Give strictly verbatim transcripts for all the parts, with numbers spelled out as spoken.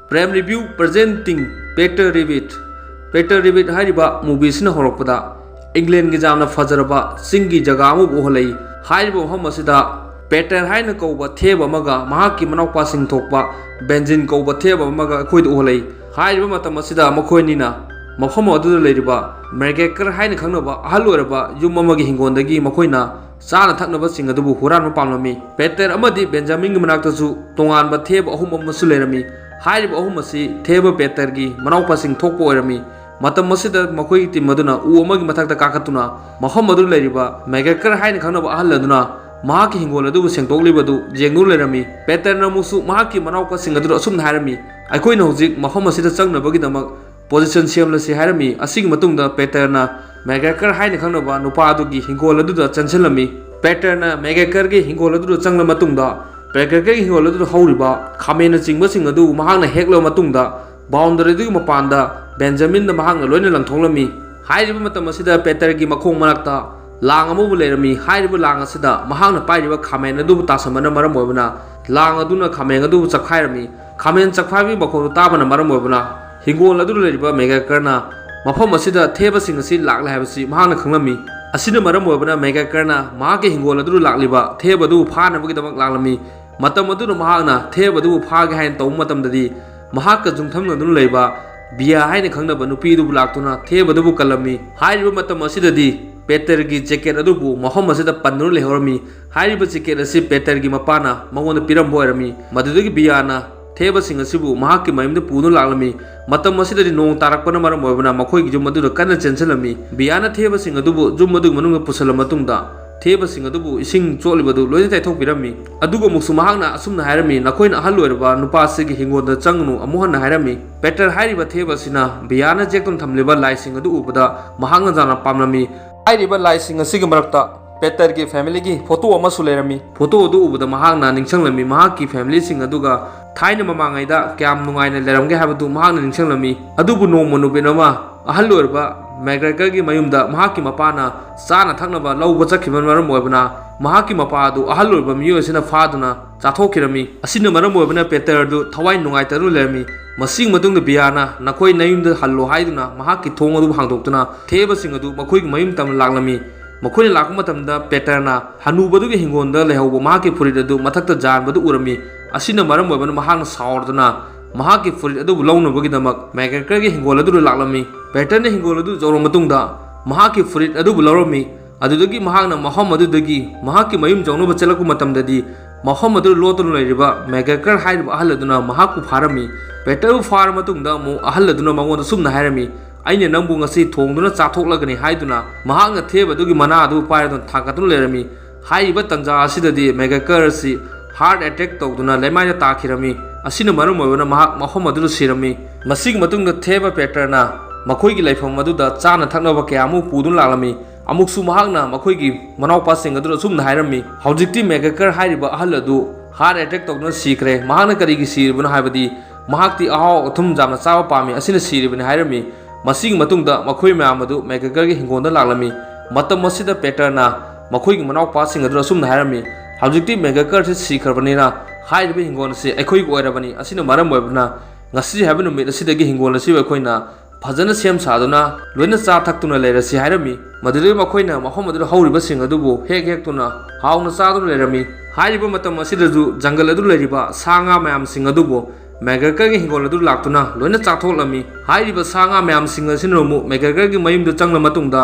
Prime Review presenting Peter Rabbit꯫ Peter Rabbit ꯍꯥꯏꯔꯤꯕ movie ꯑꯁꯤꯅ ꯍꯧꯔꯛꯄꯗ ꯏꯪꯂꯦꯟꯒꯤ ꯌꯥꯝꯅ ꯐꯖꯔꯕ ꯆꯤꯡꯒꯤ ꯖꯒꯥ ꯑꯃꯕꯨ ꯎꯍꯜꯂꯛꯏ꯫ ꯍꯥꯏꯔꯤꯕ ꯃꯐꯝ ꯑꯁꯤꯗ ꯄꯦꯇꯔ ꯍꯥꯏꯅ ꯀꯧꯕ ꯊꯦꯕ ꯑꯃꯒ ꯃꯍꯥꯛꯀꯤ ꯃꯅꯥꯎꯄꯥꯁꯤꯡ ꯊꯣꯛꯄ ꯕꯦꯟꯖꯤꯟ ꯀꯧꯕ ꯊꯦꯕ ꯑꯃꯒ ꯑꯩꯈꯣꯏꯗ ꯎꯍꯜꯂꯛꯏ꯫ ꯍꯥꯏꯔꯤꯕ ꯃꯇꯝ ꯑꯁꯤꯗ ꯃꯈꯣꯏ ꯑꯅꯤꯅ ꯃꯐꯝ ꯑꯗꯨꯗ ꯂꯩꯔꯤꯕ ꯃꯦꯒ꯭ꯔꯦꯀꯔ ꯍꯥꯏꯅ ꯈꯪꯅꯕ ꯑꯍꯜ ꯑꯣꯏꯔꯕ ꯌꯨꯝ ꯑꯃꯒꯤ ꯍꯤꯡꯒꯣꯜꯗꯒꯤ ꯃꯈꯣꯏꯅ ꯆꯥꯅ ꯊꯛꯅꯕꯁꯤꯡ ꯑꯗꯨꯕꯨ ꯍꯨꯔꯥꯟꯕ ꯄꯥꯝꯂꯝꯃꯤ꯫ ꯄꯦꯇꯔ ꯑꯃꯗꯤ ꯕꯦꯟꯖꯥꯃꯤꯟꯒꯤ ꯃꯅꯥꯛꯇꯁꯨ ꯇꯣꯉꯥꯟꯕ ꯊꯦꯕ ꯑꯍꯨꯝ ꯑꯃꯁꯨ ꯂꯩꯔꯝꯃꯤ꯫ ꯍꯥꯏꯔꯤꯕ ꯑꯍꯨꯝ ꯑꯁꯤ ꯊꯦꯕ ꯄꯦꯇꯔꯒꯤ ꯃꯅꯥꯎꯄꯥꯁꯤꯡ ꯊꯣꯛꯄ ꯑꯣꯏꯔꯝꯃꯤ꯫ ꯃꯇꯝ ꯑꯁꯤꯗ ꯃꯈꯣꯏꯒꯤ team ꯑꯗꯨꯅ ꯎ ꯑꯃꯒꯤ ꯃꯊꯛꯇ ꯀꯥꯈꯠꯇꯨꯅ ꯃꯐꯝ ꯑꯗꯨꯗ ꯂꯩꯔꯤꯕ ꯃꯦꯒ꯭ꯔꯦꯀꯔ ꯍꯥꯏꯅ ꯈꯪꯅꯕ ꯑꯍꯜ ꯑꯗꯨꯅ ꯃꯍꯥꯛꯀꯤ ꯍꯤꯡꯒꯣꯜ ꯑꯗꯨꯕꯨ ꯁꯦꯡꯗꯣꯛꯂꯤꯕꯗꯨ ꯌꯦꯡꯗꯨꯅ ꯂꯩꯔꯝꯃꯤ꯫ ꯄꯦꯇꯔꯅ ꯑꯃꯨꯛꯁꯨ ꯃꯍꯥꯛꯀꯤ ꯃꯅꯥꯎꯄꯥꯁꯤꯡ ꯑꯗꯨꯗ ꯑꯁꯨꯝꯅ ꯍꯥꯏꯔꯝꯃꯤ, "ꯑꯩꯈꯣꯏꯅ ꯍꯧꯖꯤꯛ ꯃꯐꯝ ꯑꯁꯤꯗ ꯆꯪꯅꯕꯒꯤꯗꯃꯛ position ꯁꯦꯝꯂꯁꯤ" ꯍꯥꯏꯔꯝꯃꯤ꯫ ꯑꯁꯤꯒꯤ ꯃꯇꯨꯡꯗ ꯄꯦꯇꯔꯅ ꯃꯦꯒ꯭ꯔꯦꯀꯔ ꯍꯥꯏꯅ ꯈꯪꯅꯕ ꯅꯨꯄꯥ ꯑꯗꯨꯒꯤ ꯍꯤꯡꯒꯣꯜ ꯑꯗꯨꯗ ꯆꯪꯁꯤꯜꯂꯝꯃꯤ꯫ ꯄꯦꯇꯔꯅ ꯃꯦꯒ꯭ꯔꯦꯀꯔꯒꯤ ꯍꯤꯡꯒꯣꯜ ꯑꯗꯨꯗ ꯆꯪꯂꯕ ꯃꯇꯨꯡꯗ ꯃꯦꯒ꯭ꯔꯦꯀꯔꯒꯤ ꯍꯤꯡꯒꯣꯜ ꯑꯗꯨꯗ ꯍꯧꯔꯤꯕ ꯈꯥꯃꯦꯟꯅꯆꯤꯡꯕꯁꯤꯡ ꯑꯗꯨ ꯃꯍꯥꯛꯅ ꯍꯦꯛꯂꯕ ꯃꯇꯨꯡꯗ boundary ꯑꯗꯨꯒꯤ ꯃꯄꯥꯟꯗ ꯕꯦꯟꯖꯥꯃꯤꯟꯗ ꯃꯍꯥꯛꯅ ꯂꯣꯏꯅ ꯂꯪꯊꯣꯛꯂꯝꯃꯤ꯫ ꯍꯥꯏꯔꯤꯕ ꯃꯇꯝ ꯑꯁꯤꯗ ꯄꯦꯇꯔꯒꯤ ꯃꯈꯣꯡ ꯃꯔꯛꯇ ꯂꯥꯡ ꯑꯃꯕꯨ ꯂꯩꯔꯝꯃꯤ꯫ ꯍꯥꯏꯔꯤꯕ ꯂꯥꯡ ꯑꯁꯤꯗ ꯃꯍꯥꯛꯅ ꯄꯥꯏꯔꯤꯕ ꯈꯥꯃꯦꯟ ꯑꯗꯨꯕꯨ ꯇꯥꯁꯟꯕꯅ ꯃꯔꯝ ꯑꯣꯏꯕꯅ ꯂꯥꯡ ꯑꯗꯨꯅ ꯈꯥꯃꯦꯟ ꯑꯗꯨꯕꯨ ꯆꯞꯈꯥꯏꯔꯝꯃꯤ꯫ ꯈꯥꯃꯦꯟ ꯆꯞꯈꯥꯏꯕꯒꯤ ꯃꯈꯣꯜꯗꯨ ꯇꯥꯕꯅ ꯃꯔꯝ ꯑꯣꯏꯕꯅ ꯍꯤꯡꯒꯣꯜ ꯑꯗꯨꯗ ꯂꯩꯔꯤꯕ ꯃꯦꯒ꯭ꯔꯦꯀꯔꯅ ꯃꯐꯝ ꯑꯁꯤꯗ ꯊꯦꯕꯁꯤꯡ ꯑꯁꯤ ꯂꯥꯛꯂꯦ ꯍꯥꯏꯕꯁꯤ ꯃꯍꯥꯛꯅ ꯈꯪꯂꯝꯃꯤ꯫ ꯑꯁꯤꯅ ꯃꯔꯝ ꯑꯣꯏꯕꯅ ꯃꯦꯒ꯭ꯔꯦꯀꯔꯅ ꯃꯍꯥꯛꯀꯤ ꯍꯤꯡꯒꯣꯜ ꯑꯗꯨꯗ ꯂꯥꯛꯂꯤꯕ ꯊꯦꯕ ꯑꯗꯨꯕꯨ ꯐꯥꯅꯕꯒꯤꯗꯃꯛ ꯂꯥꯛꯂꯝꯃꯤ꯫ ꯃꯇꯝ ꯑꯗꯨꯗ ꯃꯍꯥꯛꯅ ꯊꯦꯕ ꯑꯗꯨꯕꯨ ꯐꯥꯒꯦ ꯍꯥꯏꯅ ꯇꯧꯕ ꯃꯇꯝꯗꯗꯤ ꯃꯍꯥꯛꯀ ꯌꯨꯝꯊꯪꯅꯗꯨꯅ ꯂꯩꯕ ꯕꯤꯌꯥ ꯍꯥꯏꯅ ꯈꯪꯅꯕ ꯅꯨꯄꯤ ꯑꯗꯨꯕꯨ ꯂꯥꯛꯇꯨꯅ ꯊꯦꯕ ꯑꯗꯨꯕꯨ ꯀꯜꯂꯝꯃꯤ꯫ ꯍꯥꯏꯔꯤꯕ ꯃꯇꯝ ꯑꯁꯤꯗꯗꯤ ꯄꯦꯇꯔꯒꯤ jacket ꯑꯗꯨꯕꯨ ꯃꯐꯝ ꯑꯁꯤꯗ ꯄꯟꯗꯨꯅ ꯂꯩꯍꯧꯔꯝꯃꯤ꯫ ꯍꯥꯏꯔꯤꯕ jacket ꯑꯁꯤ ꯄꯦꯇꯔꯒꯤ ꯃꯄꯥꯅ ꯃꯉꯣꯟꯗ ꯄꯤꯔꯝꯕ ꯑꯣꯏꯔꯝꯃꯤ꯫ ꯃꯗꯨꯗꯒꯤ ꯕꯤꯌꯥꯅ ꯊꯦꯕꯁꯤꯡ ꯑꯁꯤꯕꯨ ꯃꯍꯥꯛꯀꯤ ꯃꯌꯨꯝꯗ ꯄꯨꯗꯨꯅ ꯂꯥꯛꯂꯝꯃꯤ꯫ ꯃꯇꯝ ꯑꯁꯤꯗꯗꯤ ꯅꯣꯡ ꯇꯥꯔꯛꯄꯅ ꯃꯔꯝ ꯑꯣꯏꯕꯅ ꯃꯈꯣꯏꯒꯤ ꯌꯨꯝ ꯑꯗꯨꯗ ꯀꯟꯅ ꯆꯦꯟꯁꯤꯜꯂꯝꯃꯤ꯫ ꯕꯤꯌꯥꯅ ꯊꯦꯕꯁꯤꯡ ꯑꯗꯨꯕꯨ ꯌꯨꯝ ꯑꯗꯨꯒꯤ ꯃꯅꯨꯡꯗ ꯄꯨꯁꯤꯜꯂꯕ ꯃꯇꯨꯡꯗ ꯊꯦꯕꯁꯤꯡ ꯑꯗꯨꯕꯨ ꯏꯁꯤꯡ ꯆꯣꯠꯂꯤꯕꯗꯨ ꯂꯣꯏꯅ ꯇꯩꯊꯣꯛꯄꯤꯔꯝꯃꯤ꯫ ꯑꯗꯨꯒ ꯑꯃꯨꯛꯁꯨ ꯃꯍꯥꯛꯅ ꯑꯁꯨꯝꯅ ꯍꯥꯏꯔꯝꯃꯤ, "ꯅꯈꯣꯏꯅ ꯑꯍꯜ ꯑꯣꯏꯔꯕ ꯅꯨꯄꯥ ꯑꯁꯤꯒꯤ ꯍꯤꯡꯒꯣꯜꯗ ꯆꯪꯒꯅꯨ" ꯑꯃꯨꯛ ꯍꯟꯅ ꯍꯥꯏꯔꯝꯃꯤ꯫ ꯄꯦꯇꯔ ꯍꯥꯏꯔꯤꯕ ꯊꯦꯕ ꯑꯁꯤꯅ ꯕꯤꯌꯥꯅ ꯌꯦꯛꯇꯨꯅ ꯊꯝꯂꯤꯕ ꯂꯥꯏꯁꯤꯡ ꯑꯗꯨ ꯎꯕꯗ ꯃꯍꯥꯛꯅ ꯌꯥꯝꯅ ꯄꯥꯝꯂꯝꯃꯤ꯫ ꯍꯥꯏꯔꯤꯕ ꯂꯥꯏꯁꯤꯡ ꯑꯁꯤꯒꯤ ꯃꯔꯛꯇ ꯄꯦꯇꯔꯒꯤ family ꯒꯤ photo ꯑꯃꯁꯨ ꯂꯩꯔꯝꯃꯤ꯫ Photo ꯑꯗꯨ ꯎꯕꯗ ꯃꯍꯥꯛꯅ ꯅꯤꯡꯁꯤꯡꯂꯝꯃꯤ, ꯃꯍꯥꯛꯀꯤ family ꯁꯤꯡ ꯑꯗꯨꯒ ꯊꯥꯏꯅ ꯃꯃꯥꯡꯉꯩꯗ ꯀꯌꯥꯝ ꯅꯨꯡꯉꯥꯏꯅ ꯂꯩꯔꯝꯒꯦ ꯍꯥꯏꯕꯗꯨ ꯃꯍꯥꯛꯅ ꯅꯤꯡꯁꯤꯡꯂꯝꯃꯤ꯫ ꯑꯗꯨꯕꯨ ꯅꯣꯡꯃ ꯅꯨꯃꯤꯠ ꯑꯃ ꯑꯍꯜ ꯑꯣꯏꯔꯕ ꯃꯦꯒ꯭ꯔꯦꯀꯔꯒꯤ ꯃꯌꯨꯝꯗ ꯃꯍꯥꯛꯀꯤ ꯃꯄꯥꯅ ꯆꯥꯅ ꯊꯛꯅꯕ ꯂꯧꯕ ꯆꯠꯈꯤꯕꯅ ꯃꯔꯝ ꯑꯣꯏꯕꯅ ꯃꯍꯥꯛꯀꯤ ꯃꯄꯥ ꯑꯗꯨ ꯑꯍꯜ ꯑꯣꯏꯔꯕ ꯃꯤꯑꯣꯏ ꯑꯁꯤꯅ ꯐꯥꯗꯨꯅ ꯆꯥꯊꯣꯛꯈꯤꯔꯝꯃꯤ꯫ ꯑꯁꯤꯅ ꯃꯔꯝ ꯑꯣꯏꯕꯅ ꯄꯦꯇꯔ ꯑꯗꯨ ꯊꯋꯥꯏ ꯅꯨꯡꯉꯥꯏꯇꯗꯨꯅ ꯂꯩꯔꯝꯃꯤ꯫ ꯃꯁꯤꯒꯤ ꯃꯇꯨꯡꯗ ꯕꯤꯌꯥꯅ "ꯅꯈꯣꯏ ꯅꯌꯨꯝꯗ ꯍꯜꯂꯣ" ꯍꯥꯏꯗꯨꯅ ꯃꯍꯥꯛꯀꯤ ꯊꯣꯡ ꯑꯗꯨꯕꯨ ꯍꯥꯡꯗꯣꯛꯇꯨꯅ ꯊꯦꯕꯁꯤꯡ ꯑꯗꯨ ꯃꯈꯣꯏꯒꯤ ꯃꯌꯨꯝ ꯇꯝꯅ ꯂꯥꯛꯂꯝꯃꯤ꯫ ꯃꯈꯣꯏꯅ ꯂꯥꯛꯄ ꯃꯇꯝꯗ ꯄꯦꯇꯔꯅ ꯍꯅꯨꯕꯗꯨꯒꯤ ꯍꯤꯡꯒꯣꯜꯗ ꯂꯩꯍꯧꯕ ꯃꯍꯥꯛꯀꯤ ꯐꯨꯔꯤꯠ ꯑꯗꯨ ꯃꯊꯛꯇ ꯌꯥꯟꯕꯗꯨ ꯎꯔꯝꯃꯤ꯫ ꯑꯁꯤꯅ ꯃꯔꯝ ꯑꯣꯏꯕꯅ ꯃꯍꯥꯛꯅ ꯁꯥꯎꯔꯗꯨꯅ ꯃꯍꯥꯛꯀꯤ ꯐꯨꯔꯤꯠ ꯑꯗꯨꯕꯨ ꯂꯧꯅꯕꯒꯤꯗꯃꯛ ꯃꯦꯒ꯭ꯔꯦꯒꯔꯒꯤ ꯍꯤꯡꯒꯣꯜ ꯑꯗꯨꯗ ꯂꯥꯛꯂꯝꯃꯤ꯫ ꯄꯦꯇꯔꯅ ꯍꯤꯡꯒꯣꯜ ꯑꯗꯨ ꯌꯧꯔꯕ ꯃꯇꯨꯡꯗ ꯃꯍꯥꯛꯀꯤ ꯐꯨꯔꯤꯠ ꯑꯗꯨꯕꯨ ꯂꯧꯔꯝꯃꯤ꯫ ꯑꯗꯨꯗꯒꯤ ꯃꯍꯥꯛꯅ ꯃꯐꯝ ꯑꯗꯨꯗꯒꯤ ꯃꯍꯥꯛꯀꯤ ꯃꯌꯨꯝ ꯌꯧꯅꯕ ꯆꯠꯂꯛꯄ ꯃꯇꯝꯗꯗꯤ ꯃꯐꯝ ꯑꯗꯨꯗ ꯂꯣꯠꯇꯨꯅ ꯂꯩꯔꯤꯕ ꯃꯦꯒ꯭ꯔꯦꯒꯔ ꯍꯥꯏꯔꯤꯕ ꯑꯍꯜ ꯑꯗꯨꯅ ꯃꯍꯥꯛꯄꯨ ꯐꯥꯔꯝꯃꯤ꯫ ꯄꯦꯇꯔꯕꯨ ꯐꯥꯔꯕ ꯃꯇꯨꯡꯗ ꯑꯃꯨꯛ ꯑꯍꯜ ꯑꯗꯨꯅ ꯃꯉꯣꯟꯗ ꯁꯨꯝꯅ ꯍꯥꯏꯔꯝꯃꯤ, "ꯑꯩꯅ ꯅꯪꯕꯨ ꯉꯁꯤ ꯊꯣꯡꯗꯨꯅ ꯆꯥꯊꯣꯛꯂꯒꯅꯤ" ꯍꯥꯏꯗꯨꯅ ꯃꯍꯥꯛꯅ ꯊꯦꯕ ꯑꯗꯨꯒꯤ ꯃꯅꯥ ꯑꯗꯨ ꯄꯥꯏꯔꯗꯨꯅ ꯊꯥꯡꯒꯠꯇꯨꯅ ꯂꯩꯔꯝꯃꯤ꯫ ꯍꯥꯏꯔꯤꯕ ꯇꯟꯖꯥ ꯑꯁꯤꯗꯗꯤ ꯃꯦꯒ꯭ꯔꯦꯒꯔ ꯑꯁꯤ ꯍꯥꯔꯠ ꯑꯦꯇꯦꯛ ꯇꯧꯗꯨꯅ ꯂꯩꯃꯥꯏꯗ ꯇꯥꯈꯤꯔꯝꯃꯤ꯫ ꯑꯁꯤꯅ ꯃꯔꯝ ꯑꯣꯏꯕꯅ ꯃꯍꯥꯛ ꯃꯐꯝ ꯑꯗꯨꯗ ꯁꯤꯔꯝꯃꯤ꯫ ꯃꯁꯤꯒꯤ ꯃꯇꯨꯡꯗ ꯊꯦꯕ ꯄꯦꯇꯔꯅ ꯃꯈꯣꯏꯒꯤ ꯂꯩꯐꯝ ꯑꯗꯨꯗ ꯆꯥꯅ ꯊꯛꯅꯕ ꯀꯌꯥ ꯑꯃ ꯄꯨꯗꯨꯅ ꯂꯥꯛꯂꯝꯃꯤ꯫ ꯑꯃꯨꯛꯁꯨ ꯃꯍꯥꯛꯅ ꯃꯈꯣꯏꯒꯤ ꯃꯅꯥꯎꯄꯥꯁꯤꯡ ꯑꯗꯨꯗ ꯑꯁꯨꯝꯅ ꯍꯥꯏꯔꯝꯃꯤ, "ꯍꯧꯖꯤꯛꯇꯤ ꯃꯦꯒ꯭ꯔꯦꯒꯔ ꯍꯥꯏꯔꯤꯕ ꯑꯍꯜ ꯑꯗꯨ ꯍꯥꯔꯠ ꯑꯦꯇꯦꯛ ꯇꯧꯗꯨꯅ ꯁꯤꯈ꯭ꯔꯦ꯫ ꯃꯍꯥꯛꯅ ꯀꯔꯤꯒꯤ ꯁꯤꯔꯤꯕꯅꯣ ꯍꯥꯏꯕꯗꯤ ꯃꯍꯥꯛꯇꯤ ꯑꯍꯥꯎ ꯑꯊꯨꯝ ꯌꯥꯝꯅ ꯆꯥꯕ ꯄꯥꯝꯃꯤ, ꯑꯁꯤꯅ ꯁꯤꯔꯤꯕꯅꯤ" ꯍꯥꯏꯔꯝꯃꯤ꯫ ꯃꯁꯤꯒꯤ ꯃꯇꯨꯡꯗ ꯃꯈꯣꯏ ꯃꯌꯥꯝ ꯑꯗꯨ ꯃꯦꯒ꯭ꯔꯦꯒꯔꯒꯤ ꯍꯤꯡꯒꯣꯜꯗ ꯂꯥꯛꯂꯝꯃꯤ꯫ ꯃꯇꯝ ꯑꯁꯤꯗ ꯄꯦꯇꯔꯅ ꯃꯈꯣꯏꯒꯤ ꯃꯅꯥꯎꯄꯥꯁꯤꯡ ꯑꯗꯨꯗ ꯑꯁꯨꯝꯅ ꯍꯥꯏꯔꯝꯃꯤ, "ꯍꯧꯖꯤꯛꯇꯤ ꯃꯦꯒ꯭ꯔꯦꯒꯔꯁꯤ ꯁꯤꯈ꯭ꯔꯕꯅꯤꯅ ꯍꯥꯏꯔꯤꯕ ꯍꯤꯡꯒꯣꯜ ꯑꯁꯤ ꯑꯩꯈꯣꯏꯒꯤ ꯑꯣꯏꯔꯕꯅꯤ꯫ ꯑꯁꯤꯅ ꯃꯔꯝ ꯑꯣꯏꯕꯅ ꯉꯁꯤ ꯍꯥꯏꯕ ꯅꯨꯃꯤꯠ ꯑꯁꯤꯗꯒꯤ ꯍꯤꯡꯒꯣꯜ ꯑꯁꯤꯕꯨ ꯑꯩꯈꯣꯏꯅ ꯐꯖꯅ ꯁꯦꯝ ꯁꯥꯗꯨꯅ ꯂꯣꯏꯅ ꯆꯥ ꯊꯛꯇꯨꯅ ꯂꯩꯔꯁꯤ" ꯍꯥꯏꯔꯝꯃꯤ꯫ ꯃꯗꯨꯗꯒꯤ ꯃꯈꯣꯏꯅ ꯃꯐꯝ ꯑꯗꯨꯗ ꯍꯧꯔꯤꯕꯁꯤꯡ ꯑꯗꯨꯕꯨ ꯍꯦꯛ ꯍꯦꯛꯇꯨꯅ ꯍꯥꯎꯅ ꯆꯥꯗꯨꯅ ꯂꯩꯔꯝꯃꯤ꯫ ꯍꯥꯏꯔꯤꯕ ꯃꯇꯝ ꯑꯁꯤꯗꯁꯨ ꯖꯪꯒꯜ ꯑꯗꯨ ꯂꯩꯔꯤꯕ ꯁꯥ ꯉꯥ ꯃꯌꯥꯝꯁꯤꯡ ꯑꯗꯨꯕꯨ ꯃꯦꯒ꯭ꯔꯦꯒꯔꯒꯤ ꯍꯤꯡꯒꯣꯜ ꯑꯗꯨ ꯂꯥꯛꯇꯨꯅ ꯂꯣꯏꯅ ꯆꯥꯊꯣꯛꯂꯝꯃꯤ꯫ ꯍꯥꯏꯔꯤꯕ ꯁꯥ ꯉꯥ ꯃꯌꯥꯝꯁꯤꯡ ꯑꯁꯤꯅ ꯑꯃꯨꯛ ꯃꯦꯒ꯭ꯔꯦꯒꯔꯒꯤ ꯃꯌꯨꯝꯗ ꯆꯪꯂ ꯃꯇꯨꯡꯗ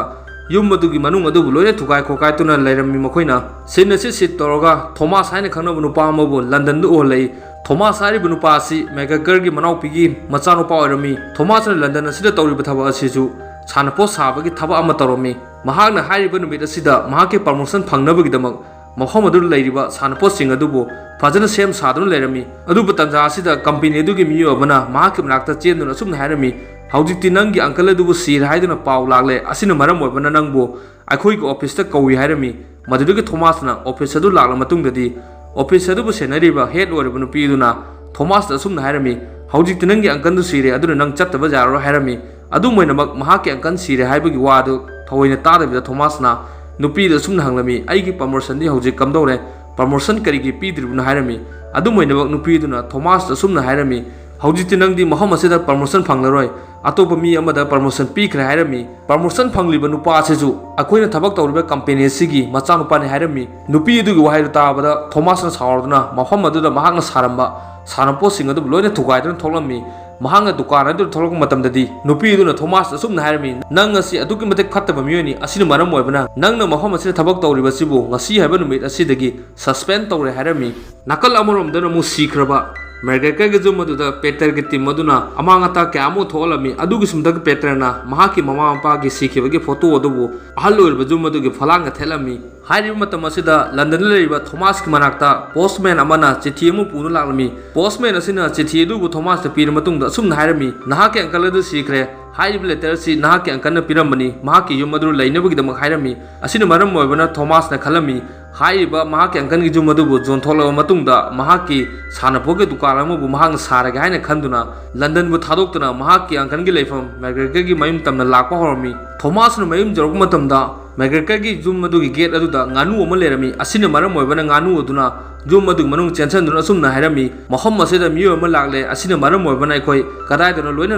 ꯌꯨꯝ ꯑꯗꯨꯒꯤ ꯃꯅꯨꯡ ꯑꯗꯨꯕꯨ ꯂꯣꯏꯅ ꯊꯨꯒꯥꯏ ꯈꯣꯀꯥꯏꯗꯨꯅ ꯂꯩꯔꯝꯃꯤ꯫ ꯃꯈꯣꯏꯅ ꯁꯤꯟ ꯑꯁꯤ ꯁꯤꯠ ꯇꯧꯔꯒ ꯊꯣꯃꯥꯁ ꯍꯥꯏꯅ ꯈꯪꯅꯕ ꯅꯨꯄꯥ ꯑꯃꯕꯨ ꯂꯟꯗꯟꯗ ꯎꯍꯜꯂꯛꯏ꯫ ꯊꯣꯃꯥꯁ ꯍꯥꯏꯔꯤꯕ ꯅꯨꯄꯥ ꯑꯁꯤ ꯃꯦꯒ꯭ꯔꯦꯒꯔꯒꯤ ꯃꯅꯥꯎꯄꯤꯒꯤ ꯃꯆꯥꯅꯨꯄꯥ ꯑꯣꯏꯔꯝꯃꯤ꯫ ꯊꯣꯃꯥꯁꯅ ꯂꯟꯗꯟ ꯑꯁꯤꯗ ꯇꯧꯔꯤꯕ ꯊꯕꯛ ꯑꯁꯤꯁꯨ ꯁꯥꯟꯅꯄꯣꯠ ꯁꯥꯕꯒꯤ ꯊꯕꯛ ꯑꯃ ꯇꯧꯔꯝꯃꯤ꯫ ꯃꯍꯥꯛꯅ ꯍꯥꯏꯔꯤꯕ ꯅꯨꯃꯤꯠ ꯑꯁꯤꯗ ꯃꯍꯥꯛꯀꯤ ꯄ꯭ꯔꯃꯣꯁꯟ ꯐꯪꯅꯕꯒꯤꯗꯃꯛ ꯃꯐꯝ ꯑꯗꯨꯗ ꯂꯩꯔꯤꯕ ꯁꯥꯟꯅꯄꯣꯠꯁꯤꯡ ꯑꯗꯨꯕꯨ ꯐꯖꯅ ꯁꯦꯝ ꯁꯥꯗꯨꯅ ꯂꯩꯔꯝꯃꯤ꯫ ꯑꯗꯨꯕꯨ ꯇꯟꯖꯥ ꯑꯁꯤꯗ ꯀꯝꯄꯦꯅꯤ ꯑꯗꯨꯒꯤ ꯃꯤꯑꯣꯏ ꯑꯃꯅ ꯃꯍꯥꯛꯀꯤ ꯃꯅꯥꯛꯇ ꯆꯦꯟꯗꯨꯅ ꯑꯁꯨꯝꯅ ꯍꯥꯏꯔꯝꯃꯤ, "ꯍꯧꯖꯤꯛꯇꯤ ꯅꯪꯒꯤ ꯑꯪꯀꯜ ꯑꯗꯨꯕꯨ ꯁꯤꯔꯦ ꯍꯥꯏꯗꯨꯅ ꯄꯥꯎ ꯂꯥꯛꯂꯦ꯫ ꯑꯁꯤꯅ ꯃꯔꯝ ꯑꯣꯏꯕꯅ ꯅꯪꯕꯨ ꯑꯩꯈꯣꯏꯒꯤ ꯑꯣꯐꯤꯁꯇ ꯀꯧꯏ" ꯍꯥꯏꯔꯝꯃꯤ꯫ ꯃꯗꯨꯗꯒꯤ ꯊꯣꯃꯥꯁꯅ ꯑꯣꯐꯤꯁ ꯑꯗꯨ ꯂꯥꯛꯂ ꯃꯇꯨꯡꯗꯗꯤ ꯑꯣꯐꯤꯁ ꯑꯗꯨꯕꯨ ꯁꯦꯟꯅꯔꯤꯕ ꯍꯦꯗ ꯑꯣꯏꯔꯤꯕ ꯅꯨꯄꯤ ꯑꯗꯨꯅ ꯊꯣꯃꯥꯁꯇ ꯑꯁꯨꯝꯅ ꯍꯥꯏꯔꯝꯃꯤ, "ꯍꯧꯖꯤꯛꯇꯤ ꯅꯪꯒꯤ ꯑꯪꯀꯜꯗꯨ ꯁꯤꯔꯦ, ꯑꯗꯨꯅ ꯅꯪ ꯆꯠꯇꯕ ꯌꯥꯔꯔꯣꯏ" ꯍꯥꯏꯔꯝꯃꯤ꯫ ꯑꯗꯨꯝ ꯑꯣꯏꯅꯃꯛ ꯃꯍꯥꯛꯀꯤ ꯑꯪꯀꯜ ꯁꯤꯔꯦ ꯍꯥꯏꯕꯒꯤ ꯋꯥꯗꯨ ꯊꯑꯣꯏꯅ ꯇꯥꯗꯕꯤꯗ ꯊꯣꯃꯥꯁꯅ ꯅꯨꯄꯤꯗ ꯑꯁꯨꯝꯅ ꯍꯪꯂꯝꯃꯤ, "ꯑꯩꯒꯤ ꯄ꯭ꯔꯃꯣꯁꯟꯗꯤ ꯍꯧꯖꯤꯛ ꯀꯝꯗꯧꯔꯦ?" ꯄ꯭ꯔꯃꯣꯁꯟ ꯀꯔꯤꯒꯤ ꯄꯤꯗ꯭ꯔꯤꯕꯅꯣ ꯍꯥꯏꯔꯝꯃꯤ꯫ ꯑꯗꯨꯝ ꯑꯣꯏꯅꯃꯛ ꯅꯨꯄꯤ ꯑꯗꯨꯅ ꯊꯣꯃꯥꯁꯇ ꯑꯁꯨꯝꯅ ꯍꯥꯏꯔꯝꯃꯤ, "ꯍꯧꯖꯤꯛꯇꯤ ꯅꯪꯗꯤ ꯃꯐꯝ ꯑꯁꯤꯗ ꯄ꯭ꯔꯃꯣꯁꯟ ꯐꯪꯂꯔꯣꯏ, ꯑꯇꯣꯞꯄ ꯃꯤ ꯑꯃꯗ ꯄ꯭ꯔꯃꯣꯁꯟ ꯄꯤꯈ꯭ꯔꯦ" ꯍꯥꯏꯔꯝꯃꯤ꯫ ꯄ꯭ꯔꯃꯣꯁꯟ ꯐꯪꯂꯤꯕ ꯅꯨꯄꯥ ꯑꯁꯤꯁꯨ ꯑꯩꯈꯣꯏꯅ ꯊꯕꯛ ꯇꯧꯔꯤꯕ ꯀꯝꯄꯦꯅꯤ ꯑꯁꯤꯒꯤ ꯃꯆꯥꯅꯨꯄꯥꯅꯤ ꯍꯥꯏꯔꯝꯃꯤ꯫ ꯅꯨꯄꯤ ꯑꯗꯨꯒꯤ ꯋꯥꯍꯩꯗꯨ ꯇꯥꯕꯗ ꯊꯣꯃꯥꯁꯅ ꯁꯥꯎꯔꯗꯨꯅ ꯃꯐꯝ ꯑꯗꯨꯗ ꯃꯍꯥꯛꯅ ꯁꯥꯔꯝꯕ ꯁꯥꯟꯅꯄꯣꯠꯁꯤꯡ ꯑꯗꯨꯕꯨ ꯂꯣꯏꯅ ꯊꯨꯒꯥꯏꯗꯨꯅ ꯊꯣꯛꯂꯝꯃꯤ꯫ ꯃꯍꯥꯛꯅ ꯗꯨꯀꯥꯟ ꯑꯗꯨꯗ ꯊꯣꯛꯂꯛꯄ ꯃꯇꯝꯗꯗꯤ ꯅꯨꯄꯤ ꯑꯗꯨꯅ ꯊꯣꯃꯥꯁꯇ ꯑꯁꯨꯝꯅ ꯍꯥꯏꯔꯝꯃꯤ, "ꯅꯪ ꯑꯁꯤ ꯑꯗꯨꯛꯀꯤ ꯃꯇꯤꯛ ꯐꯠꯇꯕ ꯃꯤꯑꯣꯏꯅꯤ, ꯑꯁꯤꯅ ꯃꯔꯝ ꯑꯣꯏꯕꯅ ꯅꯪꯅ ꯃꯐꯝ ꯑꯁꯤꯗ ꯊꯕꯛ ꯇꯧꯔꯤꯕꯁꯤꯕꯨ ꯉꯁꯤ ꯍꯥꯏꯕ ꯅꯨꯃꯤꯠ ꯑꯁꯤꯗꯒꯤ ꯁꯁꯄꯦꯟ ꯇꯧꯔꯦ" ꯍꯥꯏꯔꯝꯃꯤ꯫ ꯅꯥꯀꯜ ꯑꯃꯔꯣꯝꯗꯅ ꯑꯃꯨꯛ ꯁꯤꯈ꯭ꯔꯕ ꯃꯦꯒ꯭ꯔꯦꯒꯔꯒꯤ ꯌꯨꯝ ꯑꯗꯨꯗ ꯄꯦꯇꯔꯒꯤ ꯇꯤꯝ ꯑꯗꯨꯅ ꯑꯃꯥꯡ ꯑꯇꯥ ꯀꯌꯥ ꯑꯃ ꯊꯣꯛꯍꯜꯂꯝꯃꯤ꯫ ꯑꯗꯨꯒꯤ ꯁꯨꯝꯗꯒꯤ ꯄꯦꯇꯔꯅ ꯃꯍꯥꯛꯀꯤ ꯃꯃꯥ ꯃꯄꯥꯒꯤ ꯁꯤꯈꯤꯕꯒꯤ ꯐꯣꯇꯣ ꯑꯗꯨꯕꯨ ꯑꯍꯜ ꯑꯣꯏꯔꯕ ꯌꯨꯝ ꯑꯗꯨꯒꯤ ꯐꯂꯥꯡꯗ ꯊꯦꯠꯂꯝꯃꯤ꯫ ꯍꯥꯏꯔꯤꯕ ꯃꯇꯝ ꯑꯁꯤꯗ ꯂꯟꯗꯟꯗ ꯂꯩꯔꯤꯕ ꯊꯣꯃꯥꯁꯀꯤ ꯃꯅꯥꯛꯇ ꯄꯣꯁꯃꯦꯟ ꯑꯃꯅ ꯆꯤꯊꯤ ꯑꯃ ꯄꯨꯗꯨꯅ ꯂꯥꯛꯂꯝꯃꯤ꯫ ꯄꯣꯁꯃꯦꯟ ꯑꯁꯤꯅ ꯆꯤꯊꯤ ꯑꯗꯨꯕꯨ ꯊꯣꯃꯥꯁꯇ ꯄꯤꯔꯕ ꯃꯇꯨꯡꯗ ꯑꯁꯨꯝꯅ ꯍꯥꯏꯔꯝꯃꯤ, "ꯅꯍꯥꯛꯀꯤ ꯑꯪꯀꯜ ꯑꯗꯨ ꯁꯤꯈ꯭ꯔꯦ꯫ ꯍꯥꯏꯔꯤꯕ ꯂꯦꯇꯔ ꯑꯁꯤ ꯅꯍꯥꯛꯀꯤ ꯑꯪꯀꯜꯅ ꯄꯤꯔꯝꯕꯅꯤ, ꯃꯍꯥꯛꯀꯤ ꯌꯨꯝ ꯑꯗꯨ ꯂꯩꯅꯕꯒꯤꯗꯃꯛ" ꯍꯥꯏꯔꯝꯃꯤ꯫ ꯑꯁꯤꯅ ꯃꯔꯝ ꯑꯣꯏꯕꯅ ꯊꯣꯃꯥꯁꯅ ꯈꯜꯂꯝꯃꯤ, ꯍꯥꯏꯔꯤꯕ ꯃꯍꯥꯛꯀꯤ ꯑꯪꯀꯜꯒꯤ ꯌꯨꯝ ꯑꯗꯨꯕꯨ ꯌꯣꯟꯊꯣꯛꯂꯕ ꯃꯇꯨꯡꯗ ꯃꯍꯥꯛꯀꯤ ꯁꯥꯟꯅꯄꯣꯠꯀꯤ ꯗꯨꯀꯥꯟ ꯑꯃꯕꯨ ꯃꯍꯥꯛꯅ ꯁꯥꯔꯒꯦ ꯍꯥꯏꯅ ꯈꯟꯗꯨꯅ ꯂꯟꯗꯟꯕꯨ ꯊꯥꯗꯣꯛꯇꯨꯅ ꯃꯍꯥꯛꯀꯤ ꯑꯪꯀꯜꯒꯤ ꯂꯩꯐꯝ ꯃꯦꯒ꯭ꯔꯦꯒꯔꯒꯤ ꯃꯌꯨꯝ ꯇꯝꯅ ꯂꯥꯛꯄ ꯍꯧꯔꯝꯃꯤ꯫ ꯊꯣꯃꯥꯁꯅ ꯃꯌꯨꯝ ꯌꯧꯔꯛꯄ ꯃꯇꯝꯗ ꯃꯦꯒ꯭ꯔꯦꯒꯔꯒꯤ ꯌꯨꯝ ꯑꯗꯨꯒꯤ ꯒꯦꯠ ꯑꯗꯨꯗ ꯉꯥꯅꯨ ꯑꯃ ꯂꯩꯔꯝꯃꯤ꯫ ꯑꯁꯤꯅ ꯃꯔꯝ ꯑꯣꯏꯕꯅ ꯉꯥꯅꯨ ꯑꯗꯨꯅ ꯌꯨꯝ ꯑꯗꯨꯒꯤ ꯃꯅꯨꯡ ꯆꯦꯟꯁꯤꯟꯗꯨꯅ ꯑꯁꯨꯝꯅ ꯍꯥꯏꯔꯝꯃꯤ, "ꯃꯐꯝ ꯑꯁꯤꯗ ꯃꯤꯑꯣꯏ ꯑꯃ ꯂꯥꯛꯂꯦ, ꯑꯁꯤꯅ ꯃꯔꯝ ꯑꯣꯏꯕꯅ ꯑꯩꯈꯣꯏ ꯀꯗꯥꯏꯗꯅꯣ ꯂꯣꯏꯅ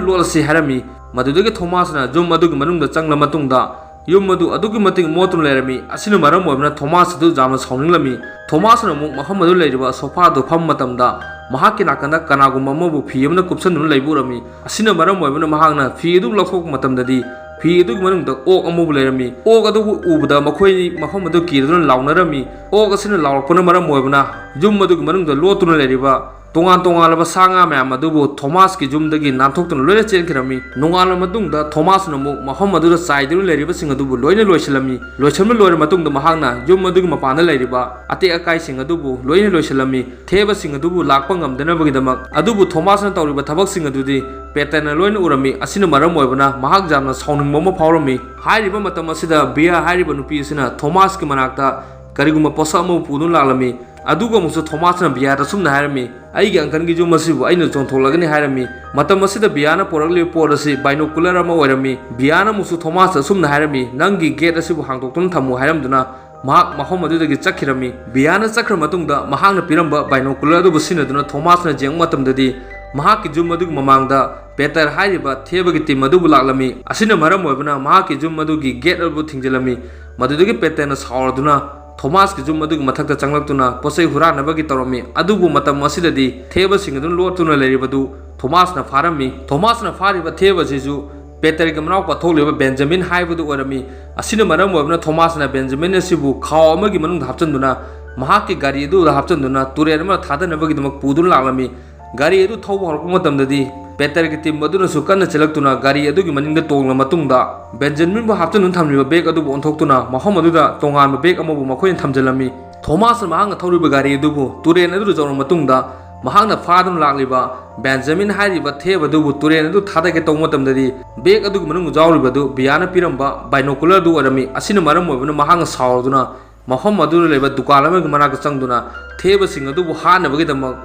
ꯂꯣꯠꯂꯁꯤ" ꯍꯥꯏꯔꯝꯃꯤ꯫ ꯃꯗꯨꯗꯒꯤ ꯊꯣꯃꯥꯁꯅ ꯌꯨꯝ ꯑꯗꯨꯒꯤ ꯃꯅꯨꯡꯗ ꯆꯪꯂꯕ ꯃꯇꯨꯡꯗ ꯌꯨꯝ ꯑꯗꯨ ꯑꯗꯨꯛꯀꯤ ꯃꯇꯤꯛ ꯃꯣꯠꯇꯨꯅ ꯂꯩꯔꯝꯃꯤ꯫ ꯑꯁꯤꯅ ꯃꯔꯝ ꯑꯣꯏꯕꯅ ꯊꯣꯃꯥꯁ ꯑꯗꯨ ꯌꯥꯝꯅ ꯁꯥꯎꯅꯤꯡꯂꯝꯃꯤ꯫ ꯊꯣꯃꯥꯁꯅ ꯑꯃꯨꯛ ꯃꯐꯝ ꯑꯗꯨ ꯂꯩꯔꯤꯕ ꯁꯣꯐꯥꯗꯨ ꯐꯝꯕ ꯃꯇꯝꯗ ꯃꯍꯥꯛꯀꯤ ꯅꯥꯀꯟꯗ ꯀꯅꯥꯒꯨꯝꯕ ꯑꯃꯕꯨ ꯐꯤ ꯑꯃꯅ ꯀꯨꯞꯁꯟꯗꯨꯅ ꯂꯩꯕ ꯎꯔꯝꯃꯤ꯫ ꯑꯁꯤꯅ ꯃꯔꯝ ꯑꯣꯏꯕꯅ ꯃꯍꯥꯛꯅ ꯐꯤ ꯑꯗꯨ ꯂꯧꯊꯣꯛꯄ ꯃꯇꯝꯗꯗꯤ ꯐꯤ ꯑꯗꯨꯒꯤ ꯃꯅꯨꯡꯗ ꯑꯣꯛ ꯑꯃꯕꯨ ꯂꯩꯔꯝꯃꯤ꯫ ꯑꯣꯛ ꯑꯗꯨꯕꯨ ꯎꯕꯗ ꯃꯈꯣꯏ ꯃꯐꯝ ꯑꯗꯨ ꯀꯤꯗꯨꯅ ꯂꯥꯎꯅꯔꯝꯃꯤ꯫ ꯑꯣꯛ ꯑꯁꯤꯅ ꯂꯥꯎꯔꯛꯄꯅ ꯃꯔꯝ ꯑꯣꯏꯕꯅ ꯌꯨꯝ ꯑꯗꯨꯒꯤ ꯃꯅꯨꯡꯗ ꯂꯣꯠꯇꯨꯅ ꯂꯩꯔꯤꯕ ꯇꯣꯉꯥꯟ ꯇꯣꯉꯥꯟꯂꯕ ꯁꯥ ꯉꯥ ꯃꯌꯥꯝ ꯑꯗꯨꯕꯨ ꯊꯣꯃꯥꯁꯀꯤ ꯌꯨꯝꯗꯒꯤ ꯅꯥꯟꯊꯣꯛꯇꯨꯅ ꯂꯣꯏꯅ ꯆꯦꯟꯈꯤꯔꯝꯃꯤ꯫ ꯅꯣꯡꯉꯥꯜꯂꯕ ꯃꯇꯨꯡꯗ ꯊꯣꯃꯥꯁꯅ ꯑꯃꯨꯛ ꯃꯐꯝ ꯑꯗꯨꯗ ꯆꯥꯏꯗꯨꯅ ꯂꯩꯔꯤꯕꯁꯤꯡ ꯑꯗꯨꯕꯨ ꯂꯣꯏꯅ ꯂꯣꯏꯁꯤꯜꯂꯝꯃꯤ꯫ ꯂꯣꯏꯁꯤꯟꯕ ꯂꯣꯏꯔꯕ ꯃꯇꯨꯡꯗ ꯃꯍꯥꯛꯅ ꯌꯨꯝ ꯑꯗꯨꯒꯤ ꯃꯄꯥꯟꯗ ꯂꯩꯔꯤꯕ ꯑꯇꯦꯛ ꯑꯀꯥꯏꯁꯤꯡ ꯑꯗꯨꯕꯨ ꯂꯣꯏꯅ ꯂꯣꯏꯁꯤꯜꯂꯝꯃꯤ꯫ ꯊꯦꯕꯁꯤꯡ ꯑꯗꯨꯕꯨ ꯂꯥꯛꯄ ꯉꯝꯗꯅꯕꯒꯤꯗꯃꯛ꯫ ꯑꯗꯨꯕꯨ ꯊꯣꯃꯥꯁꯅ ꯇꯧꯔꯤꯕ ꯊꯕꯛꯁꯤꯡ ꯑꯗꯨꯗꯤ ꯄꯦꯇꯔꯅ ꯂꯣꯏꯅ ꯎꯔꯝꯃꯤ꯫ ꯑꯁꯤꯅ ꯃꯔꯝ ꯑꯣꯏꯕꯅ ꯃꯍꯥꯛ ꯌꯥꯝꯅ ꯁꯥꯎꯅꯤꯡꯕ ꯑꯃ ꯐꯥꯎꯔꯝꯃꯤ꯫ ꯍꯥꯏꯔꯤꯕ ꯃꯇꯝ ꯑꯁꯤꯗ ꯕꯤꯌꯥ ꯍꯥꯏꯔꯤꯕ ꯅꯨꯄꯤ ꯑꯁꯤꯅ ꯊꯣꯃꯥꯁꯀꯤ ꯃꯅꯥꯛꯇ ꯀꯔꯤꯒꯨꯝꯕ ꯄꯣꯠꯁꯛ ꯑꯃꯕꯨ ꯄꯨꯗꯨꯅ ꯂꯥꯛꯂꯝꯃꯤ꯫ ꯑꯗꯨꯒ ꯑꯃꯨꯛꯁꯨ ꯊꯣꯃꯥꯁꯅ ꯕꯤꯌꯥꯗ ꯑꯁꯨꯝꯅ ꯍꯥꯏꯔꯝꯃꯤ, "ꯑꯩꯒꯤ ꯑꯪꯀꯜꯒꯤ ꯌꯨꯝ ꯑꯁꯤꯕꯨ ꯑꯩꯅ ꯌꯣꯟꯊꯣꯛꯂꯒꯅꯤ" ꯍꯥꯏꯔꯝꯃꯤ꯫ ꯃꯇꯝ ꯑꯁꯤꯗ ꯕꯤꯌꯥꯅ ꯄꯨꯔꯛꯂꯤꯕ ꯄꯣꯠ ꯑꯁꯤ ꯕꯥꯏꯅꯣꯀꯨꯂꯔ ꯑꯃ ꯑꯣꯏꯔꯝꯃꯤ꯫ ꯕꯤꯌꯥꯅ ꯑꯃꯨꯛꯁꯨ ꯊꯣꯃꯥꯁꯇ ꯑꯁꯨꯝꯅ ꯍꯥꯏꯔꯝꯃꯤ, "ꯅꯪꯒꯤ ꯒꯦꯠ ꯑꯁꯤꯕꯨ ꯍꯥꯡꯗꯣꯛꯇꯨꯅ ꯊꯝꯃꯨ" ꯍꯥꯏꯔꯝꯗꯨꯅ ꯃꯍꯥꯛ ꯃꯐꯝ ꯑꯗꯨꯗꯒꯤ ꯆꯠꯈꯤꯔꯝꯃꯤ꯫ ꯕꯤꯌꯥꯅ ꯆꯠꯈ꯭ꯔ ꯃꯇꯨꯡꯗ ꯃꯍꯥꯛꯅ ꯄꯤꯔꯝꯕ binocular ꯑꯗꯨꯕꯨ ꯁꯤꯖꯤꯟꯅꯗꯨꯅ ꯊꯣꯃꯥꯁꯅ ꯌꯦꯡꯕ ꯃꯇꯝꯗꯗꯤ ꯃꯍꯥꯛꯀꯤ ꯌꯨꯝ ꯑꯗꯨꯒꯤ ꯃꯃꯥꯡꯗ ꯄꯦꯇꯔ ꯍꯥꯏꯔꯤꯕ ꯊꯦꯕꯒꯤ team ꯑꯗꯨꯕꯨ ꯂꯥꯛꯂꯝꯃꯤ꯫ ꯑꯁꯤꯅ ꯃꯔꯝ ꯑꯣꯏꯕꯅ ꯃꯍꯥꯛꯀꯤ ꯌꯨꯝ ꯑꯗꯨꯒꯤ gate ꯑꯗꯨꯕꯨ ꯊꯤꯡꯖꯤꯜꯂꯝꯃꯤ꯫ ꯃꯗꯨꯗꯒꯤ ꯄꯦꯇꯔꯅ ꯁꯥꯎꯔꯗꯨꯅ ꯊꯣꯃꯥꯁꯀꯤ ꯌꯨꯝ ꯑꯗꯨꯒꯤ ꯃꯊꯛꯇ ꯆꯪꯂꯛꯇꯨꯅ ꯄꯣꯠꯆꯩ ꯍꯨꯔꯥꯟꯅꯕꯒꯤ ꯇꯧꯔꯝꯃꯤ꯫ ꯑꯗꯨꯕꯨ ꯃꯇꯝ ꯑꯁꯤꯗꯗꯤ ꯊꯦꯕꯁꯤꯡ ꯑꯗꯨꯅ ꯂꯣꯠꯇꯨꯅ ꯂꯩꯔꯤꯕꯗꯨ ꯊꯣꯃꯥꯁꯅ ꯐꯥꯔꯝꯃꯤ꯫ ꯊꯣꯃꯥꯁꯅ ꯐꯥꯔꯤꯕ ꯊꯦꯕ ꯑꯁꯤꯁꯨ ꯄꯦꯇꯔꯒꯤ ꯃꯅꯥꯎꯄꯥ ꯊꯣꯛꯂꯤꯕ ꯕꯦꯟꯖꯥꯃꯤꯟ ꯍꯥꯏꯕꯗꯨ ꯑꯣꯏꯔꯝꯃꯤ꯫ ꯑꯁꯤꯅ ꯃꯔꯝ ꯑꯣꯏꯕꯅ ꯊꯣꯃꯥꯁꯅ ꯕꯦꯟꯖꯥꯃꯤꯟ ꯑꯁꯤꯕꯨ ꯈꯥꯎ ꯑꯃꯒꯤ ꯃꯅꯨꯡꯗ ꯍꯥꯞꯆꯤꯟꯗꯨꯅ ꯃꯍꯥꯛꯀꯤ ꯒꯥꯔꯤ ꯑꯗꯨꯗ ꯍꯥꯞꯆꯤꯟꯗꯨꯅ ꯇꯨꯔꯦꯜ ꯑꯃꯗ ꯊꯥꯗꯅꯕꯒꯤꯗꯃꯛ ꯄꯨꯗꯨꯅ ꯂꯥꯛꯂꯝꯃꯤ꯫ ꯒꯥꯔꯤ ꯑꯗꯨ ꯊꯧꯕ ꯍꯧꯔꯛꯄ ꯃꯇꯝꯗꯗꯤ ꯄꯦꯇꯔꯒꯤ team ꯑꯗꯨꯅꯁꯨ ꯀꯟꯅ ꯆꯦꯜꯂꯛꯇꯨꯅ ꯒꯥꯔꯤ ꯑꯗꯨꯒꯤ ꯃꯅꯤꯡꯗ ꯇꯣꯡꯂ ꯃꯇꯨꯡꯗ ꯕꯦꯟꯖꯥꯃꯤꯟꯕꯨ ꯍꯥꯞꯆꯤꯟꯗꯨꯅ ꯊꯝꯂꯤꯕ bag ꯑꯗꯨꯕꯨ ꯑꯣꯟꯊꯣꯛꯇꯨꯅ ꯃꯐꯝ ꯑꯗꯨꯗ ꯇꯣꯉꯥꯟꯕ bag ꯑꯃꯕꯨ ꯃꯈꯣꯏꯅ ꯊꯝꯖꯤꯜꯂꯝꯃꯤ꯫ ꯊꯣꯃꯥꯁꯅ ꯃꯍꯥꯛꯅ ꯊꯧꯔꯤꯕ ꯒꯥꯔꯤ ꯑꯗꯨꯕꯨ ꯇꯨꯔꯦꯜ ꯑꯗꯨꯗ ꯌꯧꯔꯕ ꯃꯇꯨꯡꯗ ꯃꯍꯥꯛꯅ ꯐꯥꯗꯨꯅ ꯂꯥꯛꯂꯤꯕ ꯕꯦꯟꯖꯥꯃꯤꯟ ꯍꯥꯏꯔꯤꯕ ꯊꯦꯕ ꯑꯗꯨꯕꯨ ꯇꯨꯔꯦꯜ ꯑꯗꯨ ꯊꯥꯗꯒꯦ ꯇꯧꯕ ꯃꯇꯝꯗꯗꯤ bag ꯑꯗꯨꯒꯤ ꯃꯅꯨꯡꯗ ꯌꯥꯎꯔꯤꯕ ꯑꯗꯨ ꯕꯤꯌꯥꯅ ꯄꯤꯔꯝꯕ binocular ꯑꯗꯨ ꯑꯣꯏꯔꯝꯃꯤ꯫ ꯑꯁꯤꯅ ꯃꯔꯝ ꯑꯣꯏꯕꯅ ꯃꯍꯥꯛꯅ ꯁꯥꯎꯔꯗꯨꯅ ꯃꯐꯝ ꯑꯗꯨꯗ ꯂꯩꯕ ꯗꯨꯀꯥꯟ ꯑꯃꯒꯤ ꯃꯅꯥꯛꯇ ꯆꯪꯗꯨꯅ ꯊꯦꯕꯁꯤꯡ ꯑꯗꯨꯕꯨ ꯍꯥꯠꯅꯕꯒꯤꯗꯃꯛ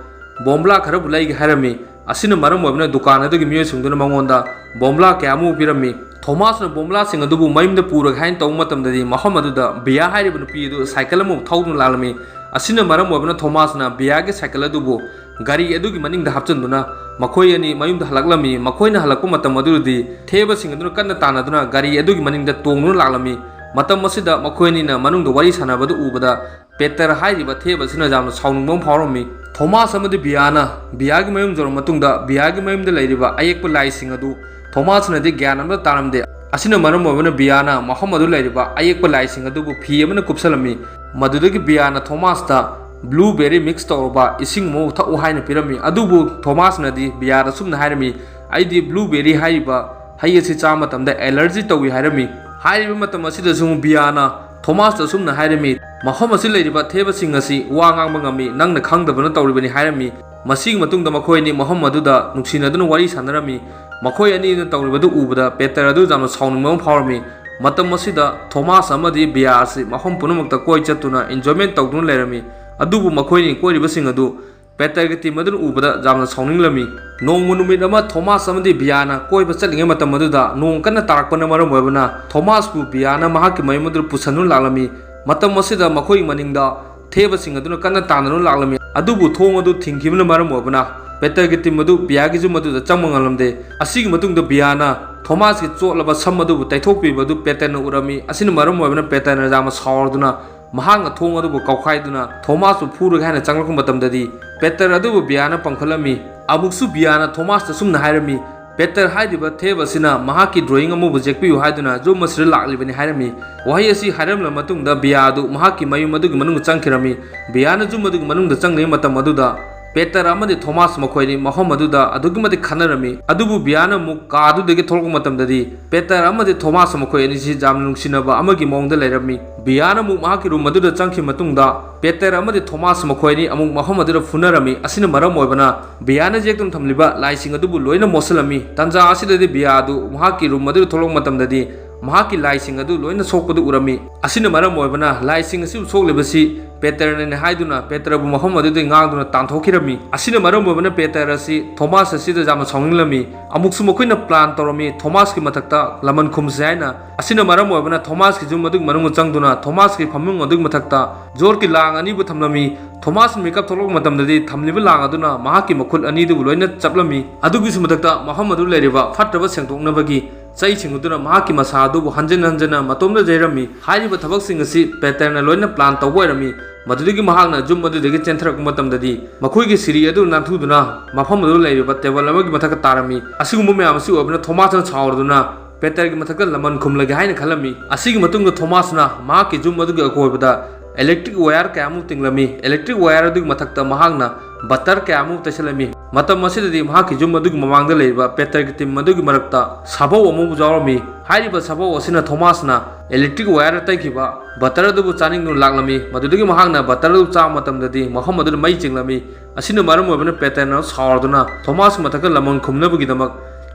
ꯕꯣꯝꯕ꯭ꯂꯥ ꯈꯔꯕꯨ ꯂꯩꯒꯦ ꯍꯥꯏꯔꯝꯃꯤ꯫ ꯑꯁꯤꯅ ꯃꯔꯝ ꯑꯣꯏꯕꯅ ꯗꯨꯀꯥꯟ ꯑꯗꯨꯒꯤ ꯃꯤꯑꯣꯏꯁꯤꯡꯗꯨꯅ ꯃꯉꯣꯟꯗ ꯕꯣꯝꯕ꯭ꯂꯥ ꯀꯌꯥ ꯑꯃ ꯄꯤꯔꯝꯃꯤ꯫ ꯊꯣꯃꯥꯁꯅ ꯕꯣꯝꯕ꯭ꯂꯥꯁꯤꯡ ꯑꯗꯨꯕꯨ ꯃꯌꯨꯝꯗ ꯄꯨꯔꯒꯦ ꯍꯥꯏꯅ ꯇꯧꯕ ꯃꯇꯝꯗꯗꯤ ꯃꯐꯝ ꯑꯗꯨꯗ ꯕꯤꯌꯥ ꯍꯥꯏꯔꯤꯕ ꯅꯨꯄꯤ ꯑꯗꯨ ꯁꯥꯏꯀꯜ ꯑꯃꯕꯨ ꯊꯧꯗꯨꯅ ꯂꯥꯛꯂꯝꯃꯤ꯫ ꯑꯁꯤꯅ ꯃꯔꯝ ꯑꯣꯏꯕꯅ ꯊꯣꯃꯥꯁꯅ ꯕꯤꯌꯥꯒꯤ ꯁꯥꯏꯀꯜ ꯑꯗꯨꯕꯨ ꯒꯥꯔꯤ ꯑꯗꯨꯒꯤ ꯃꯅꯤꯡꯗ ꯍꯥꯞꯆꯤꯟꯗꯨꯅ ꯃꯈꯣꯏ ꯑꯅꯤ ꯃꯌꯨꯝꯗ ꯍꯜꯂꯛꯂꯝꯃꯤ꯫ ꯃꯈꯣꯏꯅ ꯍꯜꯂꯛꯄ ꯃꯇꯝ ꯑꯗꯨꯗꯗꯤ ꯊꯦꯕꯁꯤꯡ ꯑꯗꯨꯅ ꯀꯟꯅ ꯇꯥꯟꯅꯗꯨꯅ ꯒꯥꯔꯤ ꯑꯗꯨꯒꯤ ꯃꯅꯤꯡꯗ ꯇꯣꯡꯗꯨꯅ ꯂꯥꯛꯂꯝꯃꯤ꯫ ꯃꯇꯝ ꯑꯁꯤꯗ ꯃꯈꯣꯏ ꯑꯅꯤꯅ ꯃꯅꯨꯡꯗ ꯋꯥꯔꯤ ꯁꯥꯟꯅꯕꯗꯨ ꯎꯕꯗ ꯄꯦꯇꯔ ꯍꯥꯏꯔꯤꯕ ꯊꯦꯕ ꯑꯁꯤꯅ ꯌꯥꯝꯅ ꯁꯥꯎꯅꯤꯡꯕ ꯑꯃ ꯐꯥꯎꯔꯝꯃꯤ꯫ ꯊꯣꯃꯥꯁ ꯑꯃꯗꯤ ꯕꯤꯌꯥꯅ ꯕꯤꯌꯥꯒꯤ ꯃꯌꯨꯝ ꯌꯧꯔꯕ ꯃꯇꯨꯡꯗ ꯕꯤꯌꯥꯒꯤ ꯃꯌꯨꯝꯗ ꯂꯩꯔꯤꯕ ꯑꯌꯦꯛꯄ ꯂꯥꯏꯁꯤꯡ ꯑꯗꯨ ꯊꯣꯃꯥꯁꯅꯗꯤ ꯒ꯭ꯌꯥꯟ ꯑꯃꯇ ꯇꯥꯔꯝꯗꯦ꯫ ꯑꯁꯤꯅ ꯃꯔꯝ ꯑꯣꯏꯕꯅ ꯕꯤꯌꯥꯅ ꯃꯐꯝ ꯑꯗꯨ ꯂꯩꯔꯤꯕ ꯑꯌꯦꯛꯄ ꯂꯥꯏꯁꯤꯡ ꯑꯗꯨꯕꯨ ꯐꯤ ꯑꯃꯅ ꯀꯨꯞꯁꯜꯂꯝꯃꯤ꯫ ꯃꯗꯨꯗꯒꯤ ꯕꯤꯌꯥꯅ ꯊꯣꯃꯥꯁꯇ blueberry mix ꯇꯧꯔꯕ ꯏꯁꯤꯡ ꯑꯃꯕꯨ ꯊꯛꯎ ꯍꯥꯏꯅ ꯄꯤꯔꯝꯃꯤ꯫ ꯑꯗꯨꯕꯨ ꯊꯣꯃꯥꯁꯅꯗꯤ ꯕꯤꯌꯥꯗ ꯑꯁꯨꯝꯅ ꯍꯥꯏꯔꯝꯃꯤ, "ꯑꯩꯗꯤ blueberry ꯍꯥꯏꯔꯤꯕ ꯍꯩ ꯑꯁꯤ ꯆꯥꯕ ꯃꯇꯝꯗ allergy ꯇꯧꯏ" ꯍꯥꯏꯔꯝꯃꯤ꯫ ꯍꯥꯏꯔꯤꯕ ꯃꯇꯝ ꯑꯁꯤꯗꯁꯨ ꯕꯤꯌꯥꯅ ꯊꯣꯃꯥꯁꯇ ꯑꯁꯨꯝꯅ ꯍꯥꯏꯔꯝꯃꯤ, "ꯃꯐꯝ ꯑꯁꯤ ꯂꯩꯔꯤꯕ ꯊꯦꯕꯁꯤꯡ ꯑꯁꯤ ꯋꯥ ꯉꯥꯡꯕ ꯉꯝꯃꯤ, ꯅꯪꯅ ꯈꯪꯗꯕꯅ ꯇꯧꯔꯤꯕꯅꯤ" ꯍꯥꯏꯔꯝꯃꯤ꯫ ꯃꯁꯤꯒꯤ ꯃꯇꯨꯡꯗ ꯃꯈꯣꯏ ꯑꯅꯤ ꯃꯐꯝ ꯑꯗꯨꯗ ꯅꯨꯡꯁꯤꯅꯗꯨꯅ ꯋꯥꯔꯤ ꯁꯥꯟꯅꯔꯝꯃꯤ꯫ ꯃꯈꯣꯏ ꯑꯅꯤꯅ ꯇꯧꯔꯤꯕꯗꯨ ꯎꯕꯗ ꯄꯦꯇꯔ ꯑꯗꯨ ꯌꯥꯝꯅ ꯁꯥꯎꯅꯤꯡꯕ ꯑꯃ ꯐꯥꯎꯔꯝꯃꯤ꯫ ꯃꯇꯝ ꯑꯁꯤꯗ ꯊꯣꯃꯥꯁ ꯑꯃꯗꯤ ꯕꯤꯌꯥ ꯑꯁꯤ ꯃꯐꯝ ꯄꯨꯝꯅꯃꯛꯇ ꯀꯣꯏ ꯆꯠꯇꯨꯅ enjoyment ꯇꯧꯗꯨꯅ ꯂꯩꯔꯝꯃꯤ꯫ ꯑꯗꯨꯕꯨ ꯃꯈꯣꯏꯅꯤ ꯀꯣꯏꯔꯤꯕꯁꯤꯡ ꯑꯗꯨ ꯄꯦꯇꯔꯒꯤ team ꯑꯗꯨꯅ ꯎꯕꯗ ꯌꯥꯝꯅ ꯁꯥꯎꯅꯤꯡꯂꯝꯃꯤ꯫ ꯅꯣꯡꯃ ꯅꯨꯃꯤꯠ ꯑꯃ ꯊꯣꯃꯥꯁ ꯑꯃꯗꯤ ꯕꯤꯌꯥꯅ ꯀꯣꯏꯕ ꯆꯠꯂꯤꯉꯩ ꯃꯇꯝ ꯑꯗꯨꯗ ꯅꯣꯡ ꯀꯟꯅ ꯇꯥꯔꯛꯄꯅ ꯃꯔꯝ ꯑꯣꯏꯕꯅ ꯊꯣꯃꯥꯁꯄꯨ ꯕꯤꯌꯥꯅ ꯃꯍꯥꯛꯀꯤ ꯃꯌꯨꯝ ꯑꯗꯨꯗ ꯄꯨꯁꯟꯗꯨꯅ ꯂꯥꯛꯂꯝꯃꯤ꯫ ꯃꯇꯝ ꯑꯁꯤꯗ ꯃꯈꯣꯏꯒꯤ ꯃꯅꯤꯡꯗ ꯊꯦꯕꯁꯤꯡ ꯑꯗꯨꯅ ꯀꯟꯅ ꯇꯥꯟꯅꯗꯨꯅ ꯂꯥꯛꯂꯝꯃꯤ꯫ ꯑꯗꯨꯕꯨ ꯊꯣꯡ ꯑꯗꯨ ꯊꯤꯡꯈꯤꯕꯅ ꯃꯔꯝ ꯑꯣꯏꯕꯅ ꯄꯦꯇꯔꯒꯤ ꯇꯤꯝ ꯑꯗꯨ ꯕꯤꯌꯥꯒꯤ ꯌꯨꯝ ꯑꯗꯨꯗ ꯆꯪꯕ ꯉꯝꯂꯝꯗꯦ꯫ ꯑꯁꯤꯒꯤ ꯃꯇꯨꯡꯗ ꯕꯤꯌꯥꯅ ꯊꯣꯃꯥꯁꯀꯤ ꯆꯣꯠꯂꯕ ꯁꯝ ꯑꯗꯨꯕꯨ ꯇꯩꯊꯣꯛꯄꯤꯕ ꯑꯗꯨ ꯄꯦꯇꯔꯅ ꯎꯔꯝꯃꯤ꯫ ꯑꯁꯤꯅ ꯃꯔꯝ ꯑꯣꯏꯕꯅ ꯄꯦꯇꯔꯅ ꯌꯥꯝꯅ ꯁꯥꯎꯔꯗꯨꯅ ꯃꯍꯥꯛꯅ ꯊꯣꯡ ꯑꯗꯨꯕꯨ ꯀꯥꯎꯈꯥꯏꯗꯨꯅ ꯊꯣꯃꯥꯁꯄꯨ ꯐꯨꯔꯒꯦ ꯍꯥꯏꯅ ꯆꯪꯂꯛꯄ ꯃꯇꯝꯗꯗꯤ, ꯄꯦꯇꯔ ꯑꯗꯨꯕꯨ ꯕꯤꯌꯥꯅ ꯄꯝꯈꯠꯂꯝꯃꯤ꯫ ꯑꯃꯨꯛꯁꯨ ꯕꯤꯌꯥꯅ ꯊꯣꯃꯥꯁꯇ ꯁꯨꯝꯅ ꯍꯥꯏꯔꯝꯃꯤ, "ꯄꯦꯇꯔ ꯍꯥꯏꯔꯤꯕ ꯊꯦꯕ ꯑꯁꯤꯅ ꯃꯍꯥꯛꯀꯤ ꯗ꯭ꯔꯣꯌꯤꯡ ꯑꯃꯕꯨ ꯌꯦꯛꯄꯤꯌꯨ ꯍꯥꯏꯗꯨꯅ ꯌꯨꯝ ꯑꯁꯤꯗ ꯂꯥꯛꯂꯤꯕꯅꯤ" ꯍꯥꯏꯔꯝꯃꯤ꯫ ꯋꯥꯍꯩ ꯑꯁꯤ ꯍꯥꯏꯔꯝꯂꯕ ꯃꯇꯨꯡꯗ ꯕꯤꯌꯥ ꯑꯗꯨ ꯃꯍꯥꯛꯀꯤ ꯃꯌꯨꯝ ꯑꯗꯨꯒꯤ ꯃꯅꯨꯡꯗ ꯆꯪꯈꯤꯔꯝꯃꯤ꯫ ꯕꯤꯌꯥꯅ ꯌꯨꯝ ꯑꯗꯨꯒꯤ ꯃꯅꯨꯡꯗ ꯆꯪꯂꯤꯉꯩ ꯃꯇꯝ ꯑꯗꯨꯗ ꯄꯦꯇꯔ ꯑꯃꯗꯤ ꯊꯣꯃꯥꯁ ꯃꯈꯣꯏ ꯑꯅꯤ ꯃꯐꯝ ꯑꯗꯨꯗ ꯑꯗꯨꯛꯀꯤ ꯃꯇꯤꯛ ꯈꯟꯅꯔꯝꯃꯤ꯫ ꯑꯗꯨꯕꯨ ꯕꯤꯌꯥꯅ ꯑꯃꯨꯛ ꯀꯥ ꯑꯗꯨꯗꯒꯤ ꯊꯣꯛꯂꯛꯄ ꯃꯇꯝꯗꯗꯤ ꯄꯦꯇꯔ ꯑꯃꯗꯤ ꯊꯣꯃꯥꯁ ꯃꯈꯣꯏ ꯑꯅꯤꯁꯤ ꯌꯥꯝꯅ ꯅꯨꯡꯁꯤꯅꯕ ꯑꯃꯒꯤ ꯃꯑꯣꯡꯗ ꯂꯩꯔꯝꯃꯤ꯫ ꯕꯤꯌꯥꯅ ꯑꯃꯨꯛ ꯃꯍꯥꯛꯀꯤ ꯔꯨꯝ ꯑꯗꯨꯗ ꯆꯪꯈꯤꯕ ꯃꯇꯨꯡꯗ ꯄꯦꯇꯔ ꯑꯃꯗꯤ ꯊꯣꯃꯥꯁ ꯃꯈꯣꯏ ꯑꯅꯤ ꯑꯃꯨꯛ ꯃꯐꯝ ꯑꯗꯨꯗ ꯐꯨꯅꯔꯝꯃꯤ꯫ ꯑꯁꯤꯅ ꯃꯔꯝ ꯑꯣꯏꯕꯅ ꯕꯤꯌꯥꯅ ꯌꯦꯛꯇꯨꯅ ꯊꯝꯂꯤꯕ ꯂꯥꯏꯁꯤꯡ ꯑꯗꯨꯕꯨ ꯂꯣꯏꯅ ꯃꯣꯠꯁꯤꯜꯂꯝꯃꯤ꯫ ꯇꯥꯟꯖꯥ ꯑꯁꯤꯗꯗꯤ ꯕꯤꯌꯥ ꯑꯗꯨ ꯃꯍꯥꯛꯀꯤ ꯔꯨꯝ ꯑꯗꯨꯗ ꯊꯣꯛꯂꯛꯄ ꯃꯇꯝꯗꯗꯤ ꯃꯍꯥꯛꯀꯤ ꯂꯥꯏꯁꯤꯡ ꯑꯗꯨ ꯂꯣꯏꯅ ꯁꯣꯛꯄꯗꯨ ꯎꯔꯝꯃꯤ꯫ ꯑꯁꯤꯅ ꯃꯔꯝ ꯑꯣꯏꯕꯅ ꯂꯥꯏꯁꯤꯡ ꯑꯁꯤꯕꯨ ꯁꯣꯛꯂꯤꯕꯁꯤ ꯄꯦꯇꯔꯅꯅꯤ ꯍꯥꯏꯗꯨꯅ ꯄꯦꯇꯔꯕꯨ ꯃꯐꯝ ꯑꯗꯨꯗꯒꯤ ꯉꯥꯡꯗꯨꯅ ꯇꯥꯟꯊꯣꯛꯈꯤꯔꯝꯃꯤ꯫ ꯑꯁꯤꯅ ꯃꯔꯝ ꯑꯣꯏꯕꯅ ꯄꯦꯇꯔ ꯑꯁꯤ ꯊꯣꯃꯥꯁ ꯑꯁꯤꯗ ꯌꯥꯝꯅ ꯁꯥꯎꯅꯤꯡꯂꯝꯃꯤ꯫ ꯑꯃꯨꯛꯁꯨ ꯃꯈꯣꯏꯅ ꯄ꯭ꯂꯥꯟ ꯇꯧꯔꯝꯃꯤ ꯊꯣꯃꯥꯁꯀꯤ ꯃꯊꯛꯇ ꯂꯃꯟ ꯈꯨꯝꯁꯤ ꯍꯥꯏꯅ꯫ ꯑꯁꯤꯅ ꯃꯔꯝ ꯑꯣꯏꯕꯅ ꯊꯣꯃꯥꯁꯀꯤ ꯌꯨꯝ ꯑꯗꯨꯒꯤ ꯃꯅꯨꯡꯗ ꯆꯪꯗꯨꯅ ꯊꯣꯃꯥꯁꯀꯤ ꯐꯃꯨꯡ ꯑꯗꯨꯒꯤ ꯃꯊꯛꯇ ꯖꯣꯔꯀꯤ ꯂꯥꯡ ꯑꯅꯤꯕꯨ ꯊꯝꯂꯝꯃꯤ꯫ ꯊꯣꯃꯥꯁꯅ ꯃꯤꯀꯞ ꯊꯣꯛꯂꯛꯄ ꯃꯇꯝꯗꯗꯤ ꯊꯝꯂꯤꯕ ꯂꯥꯡ ꯑꯗꯨꯅ ꯃꯍꯥꯛꯀꯤ ꯃꯈꯨꯠ ꯑꯅꯤꯗꯨꯕꯨ ꯂꯣꯏꯅ ꯆꯞꯂꯝꯃꯤ꯫ ꯑꯗꯨꯒꯤꯁꯨ ꯃꯊꯛꯇ ꯃꯐꯝ ꯑꯗꯨ ꯂꯩꯔꯤꯕ ꯐꯠꯇꯕ ꯁꯦꯡꯗꯣꯛꯅꯕꯒꯤ ꯆꯩꯁꯤꯡ ꯑꯗꯨꯅ ꯃꯍꯥꯛꯀꯤ ꯃꯁꯥ ꯑꯗꯨꯕꯨ ꯍꯟꯖꯤꯟ ꯍꯟꯖꯤꯟꯅ ꯃꯇꯣꯝꯗ ꯌꯩꯔꯝꯃꯤ꯫ ꯍꯥꯏꯔꯤꯕ ꯊꯕꯛꯁꯤꯡ ꯑꯁꯤ ꯄꯦꯇꯔꯅ ꯂꯣꯏꯅ ꯄ꯭ꯂꯥꯟ ꯇꯧꯕ ꯑꯣꯏꯔꯝꯃꯤ꯫ ꯃꯗꯨꯗꯒꯤ ꯃꯍꯥꯛꯅ ꯌꯨꯝ ꯑꯗꯨꯗꯒꯤ ꯆꯦꯟꯊꯔꯛꯄ ꯃꯇꯝꯗꯗꯤ ꯃꯈꯣꯏꯒꯤ ꯁꯤꯔꯤ ꯑꯗꯨ ꯅꯥꯟꯊꯨꯗꯨꯅ ꯃꯐꯝ ꯑꯗꯨꯗ ꯂꯩꯔꯤꯕ ꯇꯦꯕꯜ ꯑꯃꯒꯤ ꯃꯊꯛꯇ ꯇꯥꯔꯝꯃꯤ꯫ ꯑꯁꯤꯒꯨꯝꯕ ꯃꯌꯥꯝ ꯑꯁꯤ ꯑꯣꯏꯕꯅ ꯊꯣꯃꯥꯁꯅ ꯁꯥꯎꯔꯗꯨꯅ ꯄꯦꯇꯔꯒꯤ ꯃꯊꯛꯇ ꯂꯃꯟ ꯈꯨꯝꯂꯒꯦ ꯍꯥꯏꯅ ꯈꯜꯂꯝꯃꯤ꯫ ꯑꯁꯤꯒꯤ ꯃꯇꯨꯡꯗ ꯊꯣꯃꯥꯁꯅ ꯃꯍꯥꯛꯀꯤ ꯌꯨꯝ ꯑꯗꯨꯒꯤ ꯑꯀꯣꯏꯕꯗ ꯏꯂꯦꯛꯇ꯭ꯔꯤꯛ ꯋꯥꯌꯔ ꯀꯌꯥꯃꯨꯛ ꯇꯤꯡꯂꯝꯃꯤ꯫ ꯏꯂꯦꯛꯇ꯭ꯔꯤꯛ ꯋꯥꯌꯔ ꯑꯗꯨꯒꯤ ꯃꯊꯛꯇ ꯃꯍꯥꯛꯅ ꯕꯇꯔ ꯀꯌꯥꯃꯨꯛ ꯇꯩꯁꯜꯂꯝꯃꯤ꯫ ꯃꯇꯝ ꯑꯁꯤꯗꯗꯤ ꯃꯍꯥꯛꯀꯤ ꯌꯨꯝ ꯑꯗꯨꯒꯤ ꯃꯃꯥꯡꯗ ꯂꯩꯔꯤꯕ ꯄꯦꯇꯔꯒꯤ ꯇꯤꯝ ꯑꯗꯨꯒꯤ ꯃꯔꯛꯇ ꯁꯥꯕꯧ ꯑꯃꯕꯨ ꯌꯥꯎꯔꯝꯃꯤ꯫ ꯍꯥꯏꯔꯤꯕ ꯁꯥꯕꯧ ꯑꯁꯤꯅ ꯊꯣꯃꯥꯁꯅ ꯏꯂꯦꯛꯇ꯭ꯔꯤꯛ ꯋꯥꯌꯔ ꯇꯩꯈꯤꯕ ꯕꯇꯔ ꯑꯗꯨꯕꯨ ꯆꯥꯅꯤꯡꯗꯨꯅ ꯂꯥꯛꯂꯝꯃꯤ꯫ ꯃꯗꯨꯗꯒꯤ ꯃꯍꯥꯛꯅ ꯕꯇꯔ ꯑꯗꯨ ꯆꯥꯕ ꯃꯇꯝꯗꯗꯤ ꯃꯐꯝ ꯑꯗꯨꯗ ꯃꯩ ꯆꯤꯡꯂꯝꯃꯤ꯫ ꯑꯁꯤꯅ ꯃꯔꯝ ꯑꯣꯏꯕꯅ ꯄꯦꯇꯔꯅ ꯁꯥꯎꯔꯗꯨꯅ ꯊꯣꯃꯥꯁꯀꯤ ꯃꯊꯛꯇ ꯂꯃꯟ ꯈꯨꯝꯅꯕꯒꯤꯗꯃꯛ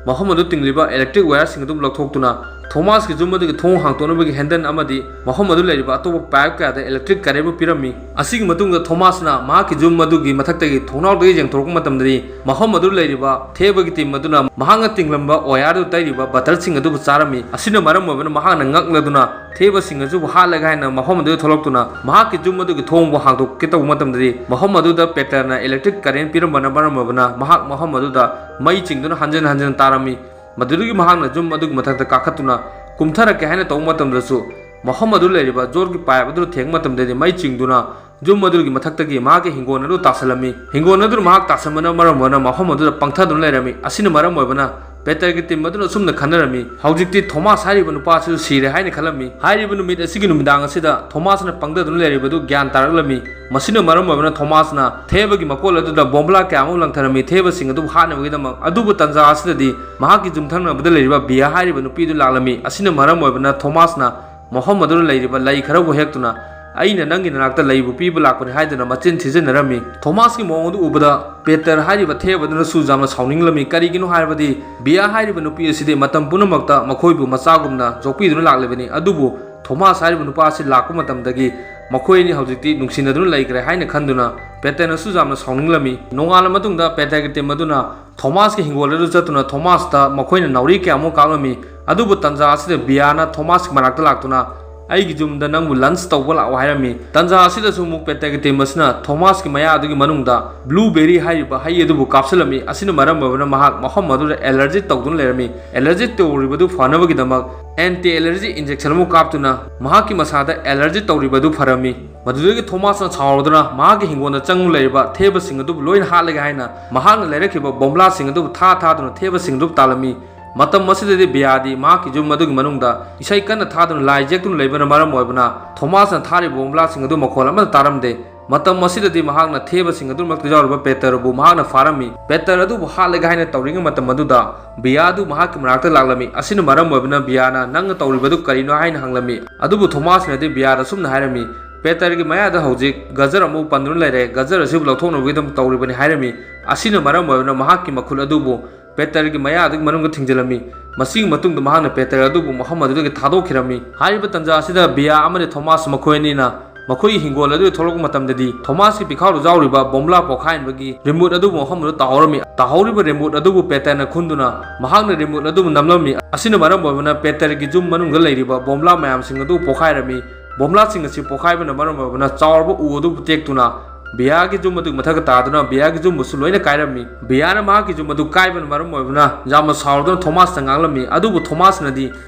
ꯃꯐꯝ ꯑꯗꯨ ꯇꯤꯡꯂꯤꯕ ꯏꯂꯦꯛꯇ꯭ꯔꯤꯛ ꯋꯥꯌꯔꯁꯤꯡ ꯑꯗꯨ ꯂꯧꯊꯣꯛꯇꯨꯅ ꯊꯣꯃꯥꯁꯀꯤ ꯌꯨꯝ ꯑꯗꯨꯒꯤ ꯊꯣꯡ ꯍꯥꯡꯗꯣꯛꯅꯕꯒꯤ ꯍꯦꯟꯗꯜ ꯑꯃꯗꯤ ꯃꯐꯝ ꯑꯗꯨ ꯂꯩꯔꯤꯕ ꯑꯇꯣꯞꯄ ꯄꯥꯏꯞ ꯀꯌꯥꯗ ꯏꯂꯦꯛꯇ꯭ꯔꯤꯛ ꯀꯔꯦꯟꯕꯨ ꯄꯤꯔꯝꯃꯤ꯫ ꯑꯁꯤꯒꯤ ꯃꯇꯨꯡꯗ ꯊꯣꯃꯥꯁꯅ ꯃꯍꯥꯛꯀꯤ ꯌꯨꯝ ꯑꯗꯨꯒꯤ ꯃꯊꯛꯇꯒꯤ ꯊꯣꯡꯅꯥꯎꯗꯒꯤ ꯌꯦꯡꯊꯣꯔꯛꯄ ꯃꯇꯝꯗꯗꯤ, ꯃꯐꯝ ꯑꯗꯨ ꯂꯩꯔꯤꯕ ꯊꯦꯕꯒꯤ ꯇꯤꯝ ꯑꯗꯨꯅ ꯃꯍꯥꯛꯅ ꯇꯤꯡꯂꯝꯕ ꯋꯥꯌꯔꯗꯨ ꯇꯩꯔꯤꯕ ꯕꯇꯔꯁꯤꯡ ꯑꯗꯨꯕꯨ ꯆꯥꯔꯝꯃꯤ꯫ ꯑꯁꯤꯅ ꯃꯔꯝ ꯑꯣꯏꯕꯅ ꯃꯍꯥꯛꯅ ꯉꯛꯂꯗꯨꯅ ꯊꯦꯕꯁꯤꯡ ꯑꯗꯨꯕꯨ ꯍꯥꯠꯂꯒꯦ ꯍꯥꯏꯅ ꯃꯐꯝ ꯑꯗꯨꯗ ꯊꯣꯛꯂꯛꯇꯨꯅ ꯃꯍꯥꯛꯀꯤ ꯌꯨꯝ ꯑꯗꯨꯒꯤ ꯊꯣꯡꯕꯨ ꯍꯥꯡꯗꯣꯛꯀꯦ ꯇꯧꯕ ꯃꯇꯝꯗꯗꯤ, ꯃꯐꯝ ꯑꯗꯨꯗ ꯄꯦꯇꯔꯅ ꯏꯂꯦꯛꯇ꯭ꯔꯤꯛ ꯀꯔꯦꯟ ꯄꯤꯔꯝꯕꯅ ꯃꯔꯝ ꯑꯣꯏꯕꯅ ꯃꯍꯥꯛ ꯃꯐꯝ ꯑꯗꯨꯗ ꯃꯩ ꯆꯤꯡꯗꯨꯅ ꯍꯟꯖꯤꯟ ꯍꯟꯖꯤꯟ ꯇꯥꯔꯝꯃꯤ꯫ ꯃꯗꯨꯗꯒꯤ ꯃꯍꯥꯛꯅ ꯌꯨꯝ ꯑꯗꯨꯒꯤ ꯃꯊꯛꯇ ꯀꯥꯈꯠꯇꯨꯅ ꯀꯨꯝꯊꯔꯛꯀꯦ ꯍꯥꯏꯅ ꯇꯧꯕ ꯃꯇꯝꯗꯁꯨ, ꯃꯐꯝ ꯑꯗꯨ ꯂꯩꯔꯤꯕ ꯖꯣꯔꯒꯤ ꯄꯥꯏꯞ ꯑꯗꯨ ꯊꯦꯡꯕ ꯃꯇꯝꯗꯗꯤ ꯃꯩ ꯆꯤꯡꯗꯨꯅ ꯌꯨꯝ ꯑꯗꯨꯒꯤ ꯃꯊꯛꯇꯒꯤ ꯃꯍꯥꯛꯀꯤ ꯍꯤꯡꯒꯣꯜ ꯑꯗꯨ ꯇꯥꯁꯜꯂꯝꯃꯤ꯫ ꯍꯤꯡꯒꯣꯜ ꯑꯗꯨ ꯃꯍꯥꯛ ꯇꯥꯁꯟꯕꯅ ꯃꯔꯝ ꯑꯣꯏꯗꯨꯅ ꯃꯐꯝ ꯑꯗꯨꯗ ꯄꯪꯊꯗꯨꯅ ꯂꯩꯔꯝꯃꯤ꯫ ꯑꯁꯤꯅ ꯃꯔꯝ ꯑꯣꯏꯕꯅ ꯄꯦꯇꯔꯒꯤ ꯇꯤꯝ ꯑꯗꯨꯅ ꯑꯁꯨꯝꯅ ꯈꯟꯅꯔꯝꯃꯤ, "ꯍꯧꯖꯤꯛꯇꯤ ꯊꯣꯃꯥꯁ ꯍꯥꯏꯔꯤꯕ ꯅꯨꯄꯥ ꯑꯁꯤꯁꯨ ꯁꯤꯔꯦ" ꯍꯥꯏꯅ ꯈꯜꯂꯝꯃꯤ꯫ ꯍꯥꯏꯔꯤꯕ ꯅꯨꯃꯤꯠ ꯑꯁꯤꯒꯤ ꯅꯨꯃꯤꯗꯥꯡ ꯑꯁꯤꯗ ꯊꯣꯃꯥꯁꯅ ꯄꯪꯊꯗꯨꯅ ꯂꯩꯔꯤꯕꯗꯨ ꯒ꯭ꯌꯥꯟ ꯇꯥꯔꯛꯂꯝꯃꯤ꯫ ꯃꯁꯤꯅ ꯃꯔꯝ ꯑꯣꯏꯕꯅ ꯊꯣꯃꯥꯁꯅ ꯊꯦꯕꯒꯤ ꯃꯀꯣꯜ ꯑꯗꯨꯗ ꯕꯣꯝꯕꯂꯥ ꯀꯌꯥ ꯑꯃ ꯂꯪꯊꯔꯝꯃꯤ ꯊꯦꯕꯁꯤꯡ ꯑꯗꯨꯕꯨ ꯍꯥꯠꯅꯕꯒꯤꯗꯃꯛ꯫ ꯑꯗꯨꯕꯨ ꯇꯟꯖꯥ ꯑꯁꯤꯗꯗꯤ ꯃꯍꯥꯛꯀꯤ ꯌꯨꯝꯊꯪꯅꯕꯗ ꯂꯩꯔꯤꯕ ꯕꯤꯌꯥ ꯍꯥꯏꯔꯤꯕ ꯅꯨꯄꯤ ꯑꯗꯨ ꯂꯥꯛꯂꯝꯃꯤ꯫ ꯑꯁꯤꯅ ꯃꯔꯝ ꯑꯣꯏꯕꯅ ꯊꯣꯃꯥꯁꯅ ꯃꯐꯝ ꯑꯗꯨꯗ ꯂꯩꯔꯤꯕ ꯂꯩ ꯈꯔꯕꯨ ꯍꯦꯛꯇꯨꯅ, "ꯑꯩꯅ ꯅꯪꯒꯤ ꯅꯅꯥꯛꯇ ꯂꯩꯕꯨ ꯄꯤꯕ ꯂꯥꯛꯄꯅꯤ" ꯍꯥꯏꯗꯨꯅ ꯃꯆꯤꯟ ꯊꯤꯖꯤꯟꯅꯔꯝꯃꯤ꯫ ꯊꯣꯃꯥꯁꯀꯤ ꯃꯑꯣꯡ ꯑꯗꯨ ꯎꯕꯗ ꯄꯦꯇꯔ ꯍꯥꯏꯔꯤꯕ ꯊꯦꯕ ꯑꯗꯨꯅꯁꯨ ꯌꯥꯝꯅ ꯁꯥꯎꯅꯤꯡꯂꯝꯃꯤ꯫ ꯀꯔꯤꯒꯤꯅꯣ ꯍꯥꯏꯔꯕꯗꯤ ꯕꯤꯌꯥ ꯍꯥꯏꯔꯤꯕ ꯅꯨꯄꯤ ꯑꯁꯤꯗꯤ ꯃꯇꯝ ꯄꯨꯝꯅꯃꯛꯇ ꯃꯈꯣꯏꯕꯨ ꯃꯆꯥꯒꯨꯝꯅ ꯌꯣꯛꯄꯤꯗꯨꯅ ꯂꯥꯛꯂꯤꯕꯅꯤ꯫ ꯑꯗꯨꯕꯨ ꯊꯣꯃꯥꯁ ꯍꯥꯏꯔꯤꯕ ꯅꯨꯄꯥ ꯑꯁꯤ ꯂꯥꯛꯄ ꯃꯇꯝꯗꯒꯤ ꯃꯈꯣꯏ ꯑꯅꯤ ꯍꯧꯖꯤꯛꯇꯤ ꯅꯨꯡꯁꯤꯅꯗꯨꯅ ꯂꯩꯈ꯭ꯔꯦ ꯍꯥꯏꯅ ꯈꯟꯗꯨꯅ ꯄꯦꯇꯔꯅꯁꯨ ꯌꯥꯝꯅ ꯁꯥꯎꯅꯤꯡꯂꯝꯃꯤ꯫ ꯅꯣꯡꯉꯥꯜꯂ ꯃꯇꯨꯡꯗ ꯄꯦꯇꯔꯒꯤ ꯇꯤꯝ ꯑꯗꯨꯅ ꯊꯣꯃꯥꯁꯀꯤ ꯍꯤꯡꯒꯣꯜ ꯑꯗꯨ ꯆꯠꯇꯨꯅ ꯊꯣꯃꯥꯁꯇ ꯃꯈꯣꯏꯅ ꯅꯥꯎꯔꯤ ꯀꯌꯥꯃꯨꯛ ꯀꯥꯞꯂꯝꯃꯤ꯫ ꯑꯗꯨꯕꯨ ꯇꯟꯖꯥ ꯑꯁꯤꯗ ꯕꯤꯌꯥꯅ ꯊꯣꯃꯥꯁꯀꯤ ꯃꯅꯥꯛꯇ ꯂꯥꯛꯇꯨꯅ, "ꯑꯩꯒꯤ ꯌꯨꯝꯗ ꯅꯪꯕꯨ ꯂꯟꯆ ꯇꯧꯕ ꯂꯥꯛꯑꯣ" ꯍꯥꯏꯔꯝꯃꯤ꯫ ꯇꯟꯖꯥ ꯑꯁꯤꯗꯁꯨ ꯑꯃꯨꯛ ꯄꯦꯇꯔꯒꯤ ꯇꯤꯝ ꯑꯁꯤꯅ ꯊꯣꯃꯥꯁꯀꯤ ꯃꯌꯥ ꯑꯗꯨꯒꯤ ꯃꯅꯨꯡꯗ ꯕ꯭ꯂꯨꯕꯦꯔꯤ ꯍꯥꯏꯔꯤꯕ ꯍꯩ ꯑꯗꯨꯕꯨ ꯀꯥꯞꯁꯤꯜꯂꯝꯃꯤ꯫ ꯑꯁꯤꯅ ꯃꯔꯝ ꯑꯣꯏꯕꯅ ꯃꯍꯥꯛ ꯃꯐꯝ ꯑꯗꯨꯗ ꯑꯦꯂꯔꯖꯤ ꯇꯧꯗꯨꯅ ꯂꯩꯔꯝꯃꯤ꯫ ꯑꯦꯂꯔꯖꯤ ꯇꯧꯔꯤꯕꯗꯨ ꯐꯅꯕꯒꯤꯗꯃꯛ ꯑꯦꯟꯇꯤ ꯑꯦꯂꯔꯖꯤ ꯏꯟꯖꯦꯛꯁꯟ ꯑꯃ ꯀꯥꯞꯇꯨꯅ ꯃꯍꯥꯛꯀꯤ ꯃꯁꯥꯗ ꯑꯦꯂꯔꯖꯤ ꯇꯧꯔꯤꯕꯗꯨ ꯐꯔꯝꯃꯤ꯫ ꯃꯗꯨꯗꯒꯤ ꯊꯣꯃꯥꯁꯅ ꯁꯥꯎꯔꯗꯨꯅ ꯃꯍꯥꯛꯀꯤ ꯍꯤꯡꯒꯣꯜꯗ ꯆꯪꯗꯨꯅ ꯂꯩꯔꯤꯕ ꯊꯦꯕꯁꯤꯡ ꯑꯗꯨꯕꯨ ꯂꯣꯏꯅ ꯍꯥꯠꯂꯒꯦ ꯍꯥꯏꯅ ꯃꯍꯥꯛꯅ ꯂꯩꯔꯛꯈꯤꯕ ꯕꯣꯝꯕ꯭ꯂꯥꯁꯤꯡ ꯑꯗꯨꯕꯨ ꯊꯥ ꯊꯥꯗꯨꯅ ꯊꯦꯕꯁꯤꯡ ꯑꯗꯨꯕꯨ ꯇꯥꯜꯂꯝꯃꯤ꯫ ꯃꯇꯝ ꯑꯁꯤꯗꯗꯤ ꯕꯤꯌꯥꯗꯤ ꯃꯍꯥꯛꯀꯤ ꯌꯨꯝ ꯑꯗꯨꯒꯤ ꯃꯅꯨꯡꯗ ꯏꯁꯩ ꯀꯟꯅ ꯊꯥꯗꯨꯅ ꯂꯥꯏ ꯌꯦꯛꯇꯨꯅ ꯂꯩꯕꯅ ꯃꯔꯝ ꯑꯣꯏꯕꯅ ꯊꯣꯃꯥꯁꯅ ꯊꯥꯔꯤꯕ ꯕꯣꯝꯕ꯭ꯂꯥꯁꯤꯡ ꯑꯗꯨ ꯃꯈꯣꯜ ꯑꯃꯠꯇ ꯇꯥꯔꯝꯗꯦ꯫ ꯃꯇꯝ ꯑꯁꯤꯗꯗꯤ ꯃꯍꯥꯛꯅ ꯊꯦꯕꯁꯤꯡ ꯑꯗꯨꯃꯛꯇ ꯌꯥꯎꯔꯤꯕ ꯄꯦꯇꯔꯕꯨ ꯃꯍꯥꯛꯅ ꯐꯥꯔꯝꯃꯤ꯫ ꯄꯦꯇꯔ ꯑꯗꯨꯕꯨ ꯍꯥꯠꯂꯒꯦ ꯍꯥꯏꯅ ꯇꯧꯔꯤꯉꯩ ꯃꯇꯝ ꯑꯗꯨꯗ ꯕꯤꯌꯥ ꯑꯗꯨ ꯃꯍꯥꯛꯀꯤ ꯃꯅꯥꯛꯇ ꯂꯥꯛꯂꯝꯃꯤ꯫ ꯑꯁꯤꯅ ꯃꯔꯝ ꯑꯣꯏꯕꯅ ꯕꯤꯌꯥꯅ, "ꯅꯪꯅ ꯇꯧꯔꯤꯕꯗꯨ ꯀꯔꯤꯅꯣ?" ꯍꯥꯏꯅ ꯍꯪꯂꯝꯃꯤ꯫ ꯑꯗꯨꯕꯨ ꯊꯣꯃꯥꯁꯅꯗꯤ ꯕꯤꯌꯥꯗ ꯑꯁꯨꯝꯅ ꯍꯥꯏꯔꯝꯃꯤ, "ꯄꯦꯇꯔꯒꯤ ꯃꯌꯥꯗ ꯍꯧꯖꯤꯛ ꯒꯖꯔ ꯑꯃ ꯄꯟꯗꯨꯅ ꯂꯩꯔꯦ, ꯒꯖꯔ ꯑꯁꯤꯕꯨ ꯂꯧꯊꯣꯛꯅꯕꯒꯤꯗꯃꯛ ꯇꯧꯔꯤꯕꯅꯤ" ꯍꯥꯏꯔꯝꯃꯤ꯫ ꯑꯁꯤꯅ ꯃꯔꯝ ꯑꯣꯏꯗꯨꯅ ꯃꯍꯥꯛꯀꯤ ꯃꯈꯨꯠ ꯑꯗꯨꯕꯨ ꯄꯦꯇꯔꯒꯤ ꯃꯌꯥꯗꯨꯒꯤ ꯃꯅꯨꯡꯗ ꯊꯤꯡꯖꯤꯜꯂꯝꯃꯤ꯫ ꯃꯁꯤꯒꯤ ꯃꯇꯨꯡꯗ ꯃꯍꯥꯛꯅ ꯄꯦꯇꯔ ꯑꯗꯨꯕꯨ ꯃꯐꯝ ꯑꯗꯨꯗꯒꯤ ꯊꯥꯗꯣꯛꯈꯤꯔꯝꯃꯤ꯫ ꯍꯥꯏꯔꯤꯕ ꯇꯥꯟꯖꯥ ꯑꯁꯤꯗ ꯕꯤꯌꯥ ꯑꯃꯗꯤ ꯊꯣꯃꯥꯁ ꯃꯈꯣꯏ ꯑꯅꯤꯅ ꯃꯈꯣꯏꯒꯤ ꯍꯤꯡꯒꯣꯜ ꯑꯗꯨꯗ ꯊꯣꯛꯂꯛꯄ ꯃꯇꯝꯗꯗꯤ ꯊꯣꯃꯥꯁꯀꯤ ꯄꯤꯈꯥꯎꯗ ꯌꯥꯎꯔꯤꯕ ꯕꯣꯝꯂꯥ ꯄꯣꯈꯥꯏꯍꯟꯕꯒꯤ ꯔꯤꯃꯣꯠ ꯑꯗꯨꯕꯨ ꯃꯐꯝ ꯑꯗꯨꯗ ꯇꯥꯍꯧꯔꯝꯃꯤ꯫ ꯇꯥꯍꯧꯔꯤꯕ ꯔꯤꯃꯣꯠ ꯑꯗꯨꯕꯨ ꯄꯦꯇꯔꯅ ꯈꯨꯟꯗꯨꯅ ꯃꯍꯥꯛꯅ ꯔꯤꯃꯣꯠ ꯑꯗꯨꯕꯨ ꯅꯝꯂꯝꯃꯤ꯫ ꯑꯁꯤꯅ ꯃꯔꯝ ꯑꯣꯏꯕꯅ ꯄꯦꯇꯔꯒꯤ ꯌꯨꯝ ꯃꯅꯨꯡꯗ ꯂꯩꯔꯤꯕ ꯕꯣꯝꯂꯥ ꯃꯌꯥꯝꯁꯤꯡ ꯑꯗꯨ ꯄꯣꯈꯥꯏꯔꯝꯃꯤ꯫ ꯕꯣꯝꯂꯥꯁꯤꯡ ꯑꯁꯤ ꯄꯣꯈꯥꯏꯕꯅ ꯃꯔꯝ ꯑꯣꯏꯕꯅ ꯆꯥꯎꯔꯕ ꯎ ꯑꯗꯨꯕꯨ ꯇꯦꯛꯇꯨꯅ ꯕꯤꯌꯥꯒꯤ ꯌꯨꯝ ꯑꯗꯨꯒꯤ ꯃꯊꯛꯇ ꯇꯥꯗꯨꯅ ꯕꯤꯌꯥꯒꯤ ꯌꯨꯝꯕꯨꯁꯨ ꯂꯣꯏꯅ ꯀꯥꯏꯔꯝꯃꯤ꯫ ꯕꯤꯌꯥꯅ ꯃꯍꯥꯛꯀꯤ ꯌꯨꯝ ꯑꯗꯨ ꯀꯥꯏꯕꯅ ꯃꯔꯝ ꯑꯣꯏꯕꯅ ꯌꯥꯝꯅ ꯁꯥꯎꯔꯗꯨꯅ ꯊꯣꯃꯥꯁꯇ ꯉꯥꯡꯂꯝꯃꯤ꯫ ꯑꯗꯨꯕꯨ ꯊꯣꯃꯥꯁꯅꯗꯤ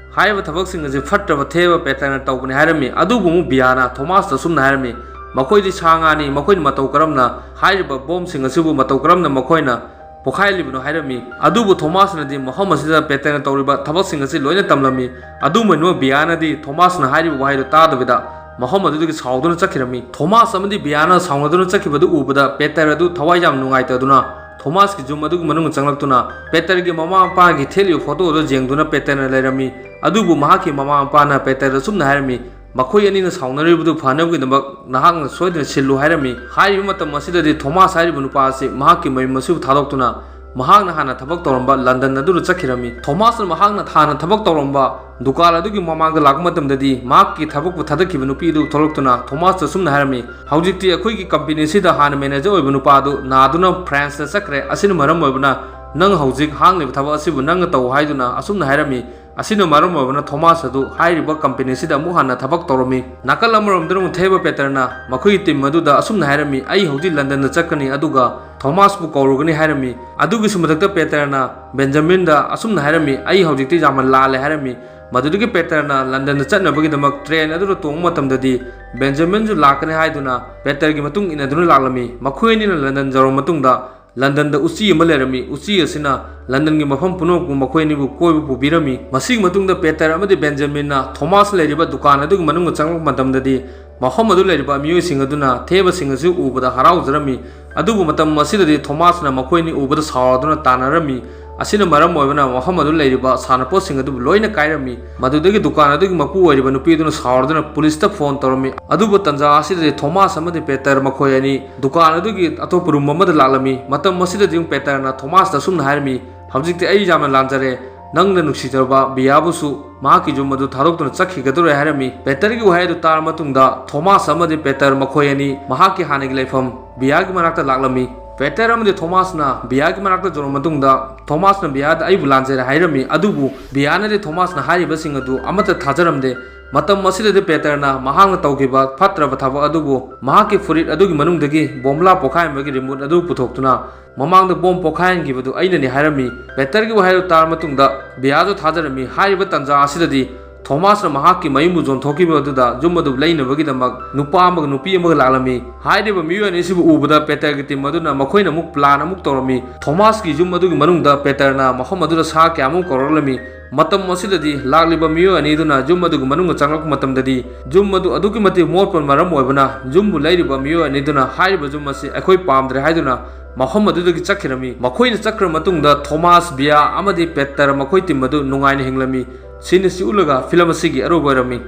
ꯍꯥꯏꯔꯤꯕ ꯊꯕꯛꯁꯤꯡ ꯑꯁꯤ ꯐꯠꯇ꯭ꯔꯕ ꯊꯦꯕ ꯄꯦꯇꯔꯅ ꯇꯧꯕꯅꯤ ꯍꯥꯏꯔꯝꯃꯤ꯫ ꯑꯗꯨꯕꯨ ꯑꯃꯨꯛ ꯕꯤꯌꯥꯅ ꯊꯣꯃꯥꯁꯇ ꯑꯁꯨꯝꯅ ꯍꯥꯏꯔꯝꯃꯤ, "ꯃꯈꯣꯏꯗꯤ ꯁꯥ ꯉꯥꯅꯤ, ꯃꯈꯣꯏꯅ ꯃꯇꯧ ꯀꯔꯝꯅ ꯍꯥꯏꯔꯤꯕ ꯕꯣꯝꯁꯤꯡ ꯑꯁꯤꯕꯨ ꯃꯇꯧ ꯀꯔꯝꯅ ꯃꯈꯣꯏꯅ ꯄꯣꯈꯥꯏꯍꯜꯂꯤꯕꯅꯣ?" ꯍꯥꯏꯔꯝꯃꯤ꯫ ꯑꯗꯨꯕꯨ ꯊꯣꯃꯥꯁꯅꯗꯤ ꯃꯐꯝ ꯑꯁꯤꯗ ꯄꯦꯇꯔꯅ ꯇꯧꯔꯤꯕ ꯊꯕꯛꯁꯤꯡ ꯑꯁꯤ ꯂꯣꯏꯅ ꯇꯝꯂꯝꯃꯤ꯫ ꯑꯗꯨꯝ ꯑꯣꯏꯅꯃꯛ ꯕꯤꯌꯥꯅꯗꯤ ꯊꯣꯃꯥꯁꯅ ꯍꯥꯏꯔꯤꯕ ꯋꯥꯍꯩꯗꯨ ꯇꯥꯗꯕꯤꯗ ꯃꯐꯝ ꯑꯗꯨꯗꯒꯤ ꯁꯥꯎꯗꯨꯅ ꯆꯠꯈꯤꯔꯝꯃꯤ꯫ ꯊꯣꯃꯥꯁ ꯑꯃꯗꯤ ꯕꯤꯌꯥꯅ ꯁꯥꯎꯅꯗꯨꯅ ꯆꯠꯈꯤꯕꯗꯨ ꯎꯕꯗ ꯄꯦꯇꯔ ꯑꯗꯨ ꯊꯋꯥꯏ ꯌꯥꯝ ꯅꯨꯡꯉꯥꯏꯇꯗꯨꯅ ꯊꯣꯃꯥꯁꯀꯤ ꯌꯨꯝ ꯑꯗꯨꯒꯤ ꯃꯅꯨꯡꯗ ꯆꯪꯂꯛꯇꯨꯅ ꯄꯦꯇꯔꯒꯤ ꯃꯃꯥ ꯃꯄꯥꯒꯤ ꯊꯦꯠꯂꯤꯕ ꯐꯣꯇꯣ ꯑꯗꯨ ꯌꯦꯡꯗꯨꯅ ꯄꯦꯇꯔꯅ ꯂꯩꯔꯝꯃꯤ꯫ ꯑꯗꯨꯕꯨ ꯃꯍꯥꯛꯀꯤ ꯃꯃꯥ ꯃꯄꯥꯅ ꯄꯦꯇꯔꯗ ꯑꯁꯨꯝꯅ ꯍꯥꯏꯔꯝꯃꯤ, "ꯃꯈꯣꯏ ꯑꯅꯤꯅ ꯁꯥꯎꯅꯔꯤꯕꯗꯨ ꯐꯅꯕꯒꯤꯗꯃꯛ ꯅꯍꯥꯛꯅ ꯁꯣꯏꯗꯅ ꯁꯤꯜꯂꯨ" ꯍꯥꯏꯔꯝꯃꯤ꯫ ꯍꯥꯏꯔꯤꯕ ꯃꯇꯝ ꯑꯁꯤꯗꯗꯤ ꯊꯣꯃꯥꯁ ꯍꯥꯏꯔꯤꯕ ꯅꯨꯄꯥ ꯑꯁꯤ ꯃꯍꯥꯛꯀꯤ ꯃꯌꯨꯝ ꯑꯁꯤꯕꯨ ꯊꯥꯗꯣꯛꯇꯨꯅ ꯃꯍꯥꯛꯅ ꯍꯥꯟꯅ ꯊꯕꯛ ꯇꯧꯔꯝꯕ ꯂꯟꯗꯟ ꯑꯗꯨꯗ ꯆꯠꯈꯤꯔꯝꯃꯤ꯫ ꯊꯣꯃꯥꯁꯅ ꯃꯍꯥꯛꯅ ꯍꯥꯟꯅ ꯊꯕꯛ ꯇꯧꯔꯝꯕ ꯗꯨꯀꯥꯟ ꯑꯗꯨꯒꯤ ꯃꯃꯥꯡꯗ ꯂꯥꯛꯄ ꯃꯇꯝꯗꯗꯤ ꯃꯍꯥꯛꯀꯤ ꯊꯕꯛꯄꯨ ꯊꯥꯗꯣꯛꯈꯤꯕ ꯅꯨꯄꯤ ꯑꯗꯨ ꯊꯣꯛꯂꯛꯇꯨꯅ ꯊꯣꯃꯥꯁꯇ ꯑꯁꯨꯝꯅ ꯍꯥꯏꯔꯝꯃꯤ, "ꯍꯧꯖꯤꯛꯇꯤ ꯑꯩꯈꯣꯏꯒꯤ ꯀꯝꯄꯦꯅꯤ ꯑꯁꯤꯗ ꯍꯥꯟꯅ ꯃꯦꯅꯦꯖꯔ ꯑꯣꯏꯕ ꯅꯨꯄꯥ ꯑꯗꯨ ꯅꯥꯗꯨꯅ ꯐ꯭ꯔꯥꯟꯁꯇ ꯆꯠꯈ꯭ꯔꯦ꯫ ꯑꯁꯤꯅ ꯃꯔꯝ ꯑꯣꯏꯕꯅ ꯅꯪ ꯍꯧꯖꯤꯛ ꯍꯥꯡꯂꯤꯕ ꯊꯕꯛ ꯑꯁꯤꯕꯨ ꯅꯪꯅ ꯇꯧ" ꯍꯥꯏꯗꯨꯅ ꯑꯁꯨꯝꯅ ꯍꯥꯏꯔꯝꯃꯤ꯫ ꯑꯁꯤꯅ ꯃꯔꯝ ꯑꯣꯏꯕꯅ ꯊꯣꯃꯥꯁ ꯑꯗꯨ ꯍꯥꯏꯔꯤꯕ ꯀꯝꯄꯦꯅꯤ ꯑꯁꯤꯗ ꯑꯃꯨꯛ ꯍꯟꯅ ꯊꯕꯛ ꯇꯧꯔꯝꯃꯤ꯫ ꯅꯥꯀꯜ ꯑꯃꯔꯣꯝꯗꯅ ꯑꯃꯨꯛ ꯊꯦꯕ ꯄꯦꯇꯔꯅ ꯃꯈꯣꯏꯒꯤ ꯇꯤꯝ ꯑꯗꯨꯗ ꯑꯁꯨꯝꯅ ꯍꯥꯏꯔꯝꯃꯤ, "ꯑꯩ ꯍꯧꯖꯤꯛ ꯂꯟꯗꯟꯗ ꯆꯠꯀꯅꯤ, ꯑꯗꯨꯒ ꯊꯣꯃꯥꯁꯄꯨ ꯀꯧꯔꯨꯒꯅꯤ" ꯍꯥꯏꯔꯝꯃꯤ꯫ ꯑꯗꯨꯒꯤꯁꯨ ꯃꯊꯛꯇ ꯄꯦꯇꯔꯅ ꯕꯦꯟꯖꯥꯃꯤꯟꯗ ꯑꯁꯨꯝꯅ ꯍꯥꯏꯔꯝꯃꯤ, "ꯑꯩ ꯍꯧꯖꯤꯛꯇꯤ ꯌꯥꯝꯅ ꯂꯥꯜꯂꯦ" ꯍꯥꯏꯔꯝꯃꯤ꯫ ꯃꯗꯨꯗꯒꯤ ꯄꯦꯇꯔꯅ ꯂꯟꯗꯟꯗ ꯆꯠꯅꯕꯒꯤꯗꯃꯛ ꯇ꯭ꯔꯦꯟ ꯑꯗꯨꯗ ꯇꯣꯡꯕ ꯃꯇꯝꯗꯗꯤ ꯕꯦꯟꯖꯥꯃꯤꯟꯁꯨ ꯂꯥꯛꯀꯅꯤ ꯍꯥꯏꯗꯨꯅ ꯄꯦꯇꯔꯒꯤ ꯃꯇꯨꯡ ꯏꯟꯅꯗꯨꯅ ꯂꯥꯛꯂꯝꯃꯤ꯫ ꯃꯈꯣꯏ ꯑꯅꯤꯅ ꯂꯟꯗꯟ ꯌꯧꯔꯕ ꯃꯇꯨꯡꯗ ꯂꯟꯗꯟꯗ ꯎꯆꯤ ꯑꯃ ꯂꯩꯔꯝꯃꯤ꯫ ꯎꯆꯤ ꯑꯁꯤꯅ ꯂꯟꯗꯟꯒꯤ ꯃꯐꯝ ꯄꯨꯝꯅꯃꯛꯄꯨ ꯃꯈꯣꯏ ꯑꯅꯤꯕꯨ ꯀꯣꯏꯕ ꯄꯨꯕꯤꯔꯝꯃꯤ꯫ ꯃꯁꯤꯒꯤ ꯃꯇꯨꯡꯗ ꯄꯦꯇꯔ ꯑꯃꯗꯤ ꯕꯦꯟꯖꯥꯃꯤꯟꯅ ꯊꯣꯃꯥꯁ ꯂꯩꯔꯤꯕ ꯗꯨꯀꯥꯟ ꯑꯗꯨꯒꯤ ꯃꯅꯨꯡꯗ ꯆꯪꯂꯛꯄ ꯃꯇꯝꯗꯗꯤ ꯃꯐꯝ ꯑꯗꯨ ꯂꯩꯔꯤꯕ ꯃꯤꯑꯣꯏꯁꯤꯡ ꯑꯗꯨꯅ ꯊꯦꯕꯁꯤꯡ ꯑꯁꯤ ꯎꯕꯗ ꯍꯔꯥꯎꯖꯔꯝꯃꯤ꯫ ꯑꯗꯨꯕꯨ ꯃꯇꯝ ꯑꯁꯤꯗꯗꯤ ꯊꯣꯃꯥꯁꯅ ꯃꯈꯣꯏ ꯑꯅꯤ ꯎꯕꯗ ꯁꯥꯎꯔꯗꯨꯅ ꯇꯥꯟꯅꯔꯝꯃꯤ꯫ ꯑꯁꯤꯅ ꯃꯔꯝ ꯑꯣꯏꯕꯅ ꯃꯐꯝ ꯑꯗꯨ ꯂꯩꯔꯤꯕ ꯁꯥꯟꯅꯄꯣꯠꯁꯤꯡ ꯑꯗꯨꯕꯨ ꯂꯣꯏꯅ ꯀꯥꯏꯔꯝꯃꯤ꯫ ꯃꯗꯨꯗꯒꯤ ꯗꯨꯀꯥꯟ ꯑꯗꯨꯒꯤ ꯃꯄꯨ ꯑꯣꯏꯔꯤꯕ ꯅꯨꯄꯤ ꯑꯗꯨꯅ ꯁꯥꯎꯔꯗꯨꯅ ꯄꯨꯂꯤꯁꯇ ꯐꯣꯟ ꯇꯧꯔꯝꯃꯤ꯫ ꯑꯗꯨꯕꯨ ꯇꯟꯖꯥ ꯑꯁꯤꯗꯗꯤ ꯊꯣꯃꯥꯁ ꯑꯃꯗꯤ ꯄꯦꯇꯔ ꯃꯈꯣꯏ ꯑꯅꯤ ꯗꯨꯀꯥꯟ ꯑꯗꯨꯒꯤ ꯑꯇꯣꯞꯄ ꯔꯨꯝ ꯑꯃꯗ ꯂꯥꯛꯂꯝꯃꯤ꯫ ꯃꯇꯝ ꯑꯁꯤꯗꯗꯤ ꯄꯦꯇꯔꯅ ꯊꯣꯃꯥꯁꯇ ꯑꯁꯨꯝꯅ ꯍꯥꯏꯔꯝꯃꯤ, "ꯍꯧꯖꯤꯛꯇꯤ ꯑꯩ ꯌꯥꯝꯅ ꯂꯥꯟꯖꯔꯦ, ꯅꯪꯅ ꯅꯨꯡꯁꯤꯖꯔꯕ ꯕꯤꯌꯥꯕꯨꯁꯨ ꯃꯍꯥꯛꯀꯤ ꯌꯨꯝ ꯑꯗꯨ ꯊꯥꯗꯣꯛꯇꯨꯅ ꯆꯠꯈꯤꯒꯗꯧꯔꯦ" ꯍꯥꯏꯔꯝꯃꯤ꯫ ꯄꯦꯇꯔꯒꯤ ꯋꯥꯍꯩ ꯑꯗꯨ ꯇꯥꯔꯕ ꯃꯇꯨꯡꯗ ꯊꯣꯃꯥꯁ ꯑꯃꯗꯤ ꯄꯦꯇꯔ ꯃꯈꯣꯏ ꯑꯅꯤ ꯃꯍꯥꯛꯀꯤ ꯍꯥꯟꯅꯒꯤ ꯂꯩꯐꯝ ꯕꯤꯌꯥꯒꯤ ꯃꯅꯥꯛꯇ ꯂꯥꯛꯂꯝꯃꯤ꯫ ꯄꯦꯇꯔ ꯑꯃꯗꯤ ꯊꯣꯃꯥꯁꯅ ꯕꯤꯌꯥꯒꯤ ꯃꯅꯥꯛꯇ ꯌꯧꯔꯕ ꯃꯇꯨꯡꯗ ꯊꯣꯃꯥꯁꯅ ꯕꯤꯌꯥꯗ "ꯑꯩꯕꯨ ꯂꯥꯟꯖꯔꯦ" ꯍꯥꯏꯔꯝꯃꯤ꯫ ꯑꯗꯨꯕꯨ ꯕꯤꯌꯥꯅꯗꯤ ꯊꯣꯃꯥꯁꯅ ꯍꯥꯏꯔꯤꯕꯁꯤꯡ ꯑꯗꯨ ꯑꯃꯠꯇ ꯊꯥꯖꯔꯝꯗꯦ꯫ ꯃꯇꯝ ꯑꯁꯤꯗꯗꯤ ꯄꯦꯇꯔꯅ ꯃꯍꯥꯛꯅ ꯇꯧꯈꯤꯕ ꯐꯠꯇ꯭ꯔꯕ ꯊꯕꯛ ꯑꯗꯨꯕꯨ ꯃꯍꯥꯛꯀꯤ ꯐꯨꯔꯤꯠ ꯑꯗꯨꯒꯤ ꯃꯅꯨꯡꯗꯒꯤ ꯕꯣꯝꯂꯥ ꯄꯣꯈꯥꯏꯍꯟꯕꯒꯤ ꯔꯤꯃꯣꯠ ꯑꯗꯨ ꯄꯨꯊꯣꯛꯇꯨꯅ ꯃꯃꯥꯡꯗ ꯕꯣꯝ ꯄꯣꯈꯥꯏꯍꯟꯈꯤꯕꯗꯨ ꯑꯩꯅꯅꯤ ꯍꯥꯏꯔꯝꯃꯤ꯫ ꯄꯦꯇꯔꯒꯤ ꯋꯥꯍꯩ ꯑꯗꯨ ꯇꯥꯔꯕ ꯃꯇꯨꯡꯗ ꯕꯤꯌꯥꯁꯨ ꯊꯥꯖꯔꯝꯃꯤ꯫ ꯍꯥꯏꯔꯤꯕ ꯇꯥꯟꯖꯥ ꯑꯁꯤꯗꯗꯤ ꯊꯣꯃꯥꯁꯅ ꯃꯍꯥꯛꯀꯤ ꯃꯌꯨꯝꯕꯨ ꯌꯣꯟꯊꯣꯛꯈꯤꯕ ꯑꯗꯨꯗ ꯌꯨꯝ ꯑꯗꯨ ꯂꯩꯅꯕꯒꯤꯗꯃꯛ ꯅꯨꯄꯥ ꯑꯃꯒ ꯅꯨꯄꯤ ꯑꯃꯒ ꯂꯥꯛꯂꯝꯃꯤ꯫ ꯍꯥꯏꯔꯤꯕ ꯃꯤꯑꯣꯏ ꯑꯅꯤꯁꯤꯕꯨ ꯎꯕꯗ ꯄꯦꯇꯔꯒꯤ ꯇꯤꯝ ꯑꯗꯨꯅ ꯃꯈꯣꯏꯅ ꯑꯃꯨꯛ ꯄ꯭ꯂꯥꯟ ꯑꯃꯨꯛ ꯇꯧꯔꯝꯃꯤ꯫ ꯊꯣꯃꯥꯁꯀꯤ ꯌꯨꯝ ꯑꯗꯨꯒꯤ ꯃꯅꯨꯡꯗ ꯄꯦꯇꯔꯅ ꯃꯐꯝ ꯑꯗꯨꯗ ꯁꯥ ꯀꯌꯥ ꯑꯃꯨꯛ ꯀꯧꯔꯛꯂꯝꯃꯤ꯫ ꯃꯇꯝ ꯑꯁꯤꯗꯗꯤ ꯂꯥꯛꯂꯤꯕ ꯃꯤꯑꯣꯏ ꯑꯅꯤꯗꯨꯅ ꯌꯨꯝ ꯑꯗꯨꯒꯤ ꯃꯅꯨꯡꯗ ꯆꯪꯂꯛꯄ ꯃꯇꯝꯗꯗꯤ ꯌꯨꯝ ꯑꯗꯨ ꯑꯗꯨꯛꯀꯤ ꯃꯇꯤꯛ ꯃꯣꯠꯄꯅ ꯃꯔꯝ ꯑꯣꯏꯕꯅ ꯌꯨꯝꯕꯨ ꯂꯩꯔꯤꯕ ꯃꯤꯑꯣꯏ ꯑꯅꯤꯗꯨꯅ ꯍꯥꯏꯔꯤꯕ ꯌꯨꯝ ꯑꯁꯤ ꯑꯩꯈꯣꯏ ꯄꯥꯝꯗ꯭ꯔꯦ ꯍꯥꯏꯗꯨꯅ ꯃꯐꯝ ꯑꯗꯨꯗꯒꯤ ꯆꯠꯈꯤꯔꯝꯃꯤ꯫ ꯃꯈꯣꯏꯅ ꯆꯠꯈ꯭ꯔ ꯃꯇꯨꯡꯗ ꯊꯣꯃꯥꯁ, ꯕꯤꯌꯥ ꯑꯃꯗꯤ ꯄꯦꯇꯔ ꯃꯈꯣꯏ ꯇꯤꯝ ꯑꯗꯨ ꯅꯨꯡꯉꯥꯏꯅ ꯍꯤꯡꯂꯝꯃꯤ꯫ ꯁꯤꯅ ꯁꯤ ꯎꯠꯂꯒ ꯐꯤꯂꯝ ꯑꯁꯤꯒꯤ ꯑꯔꯣꯏꯕ ꯑꯣꯏꯔꯝꯃꯤ꯫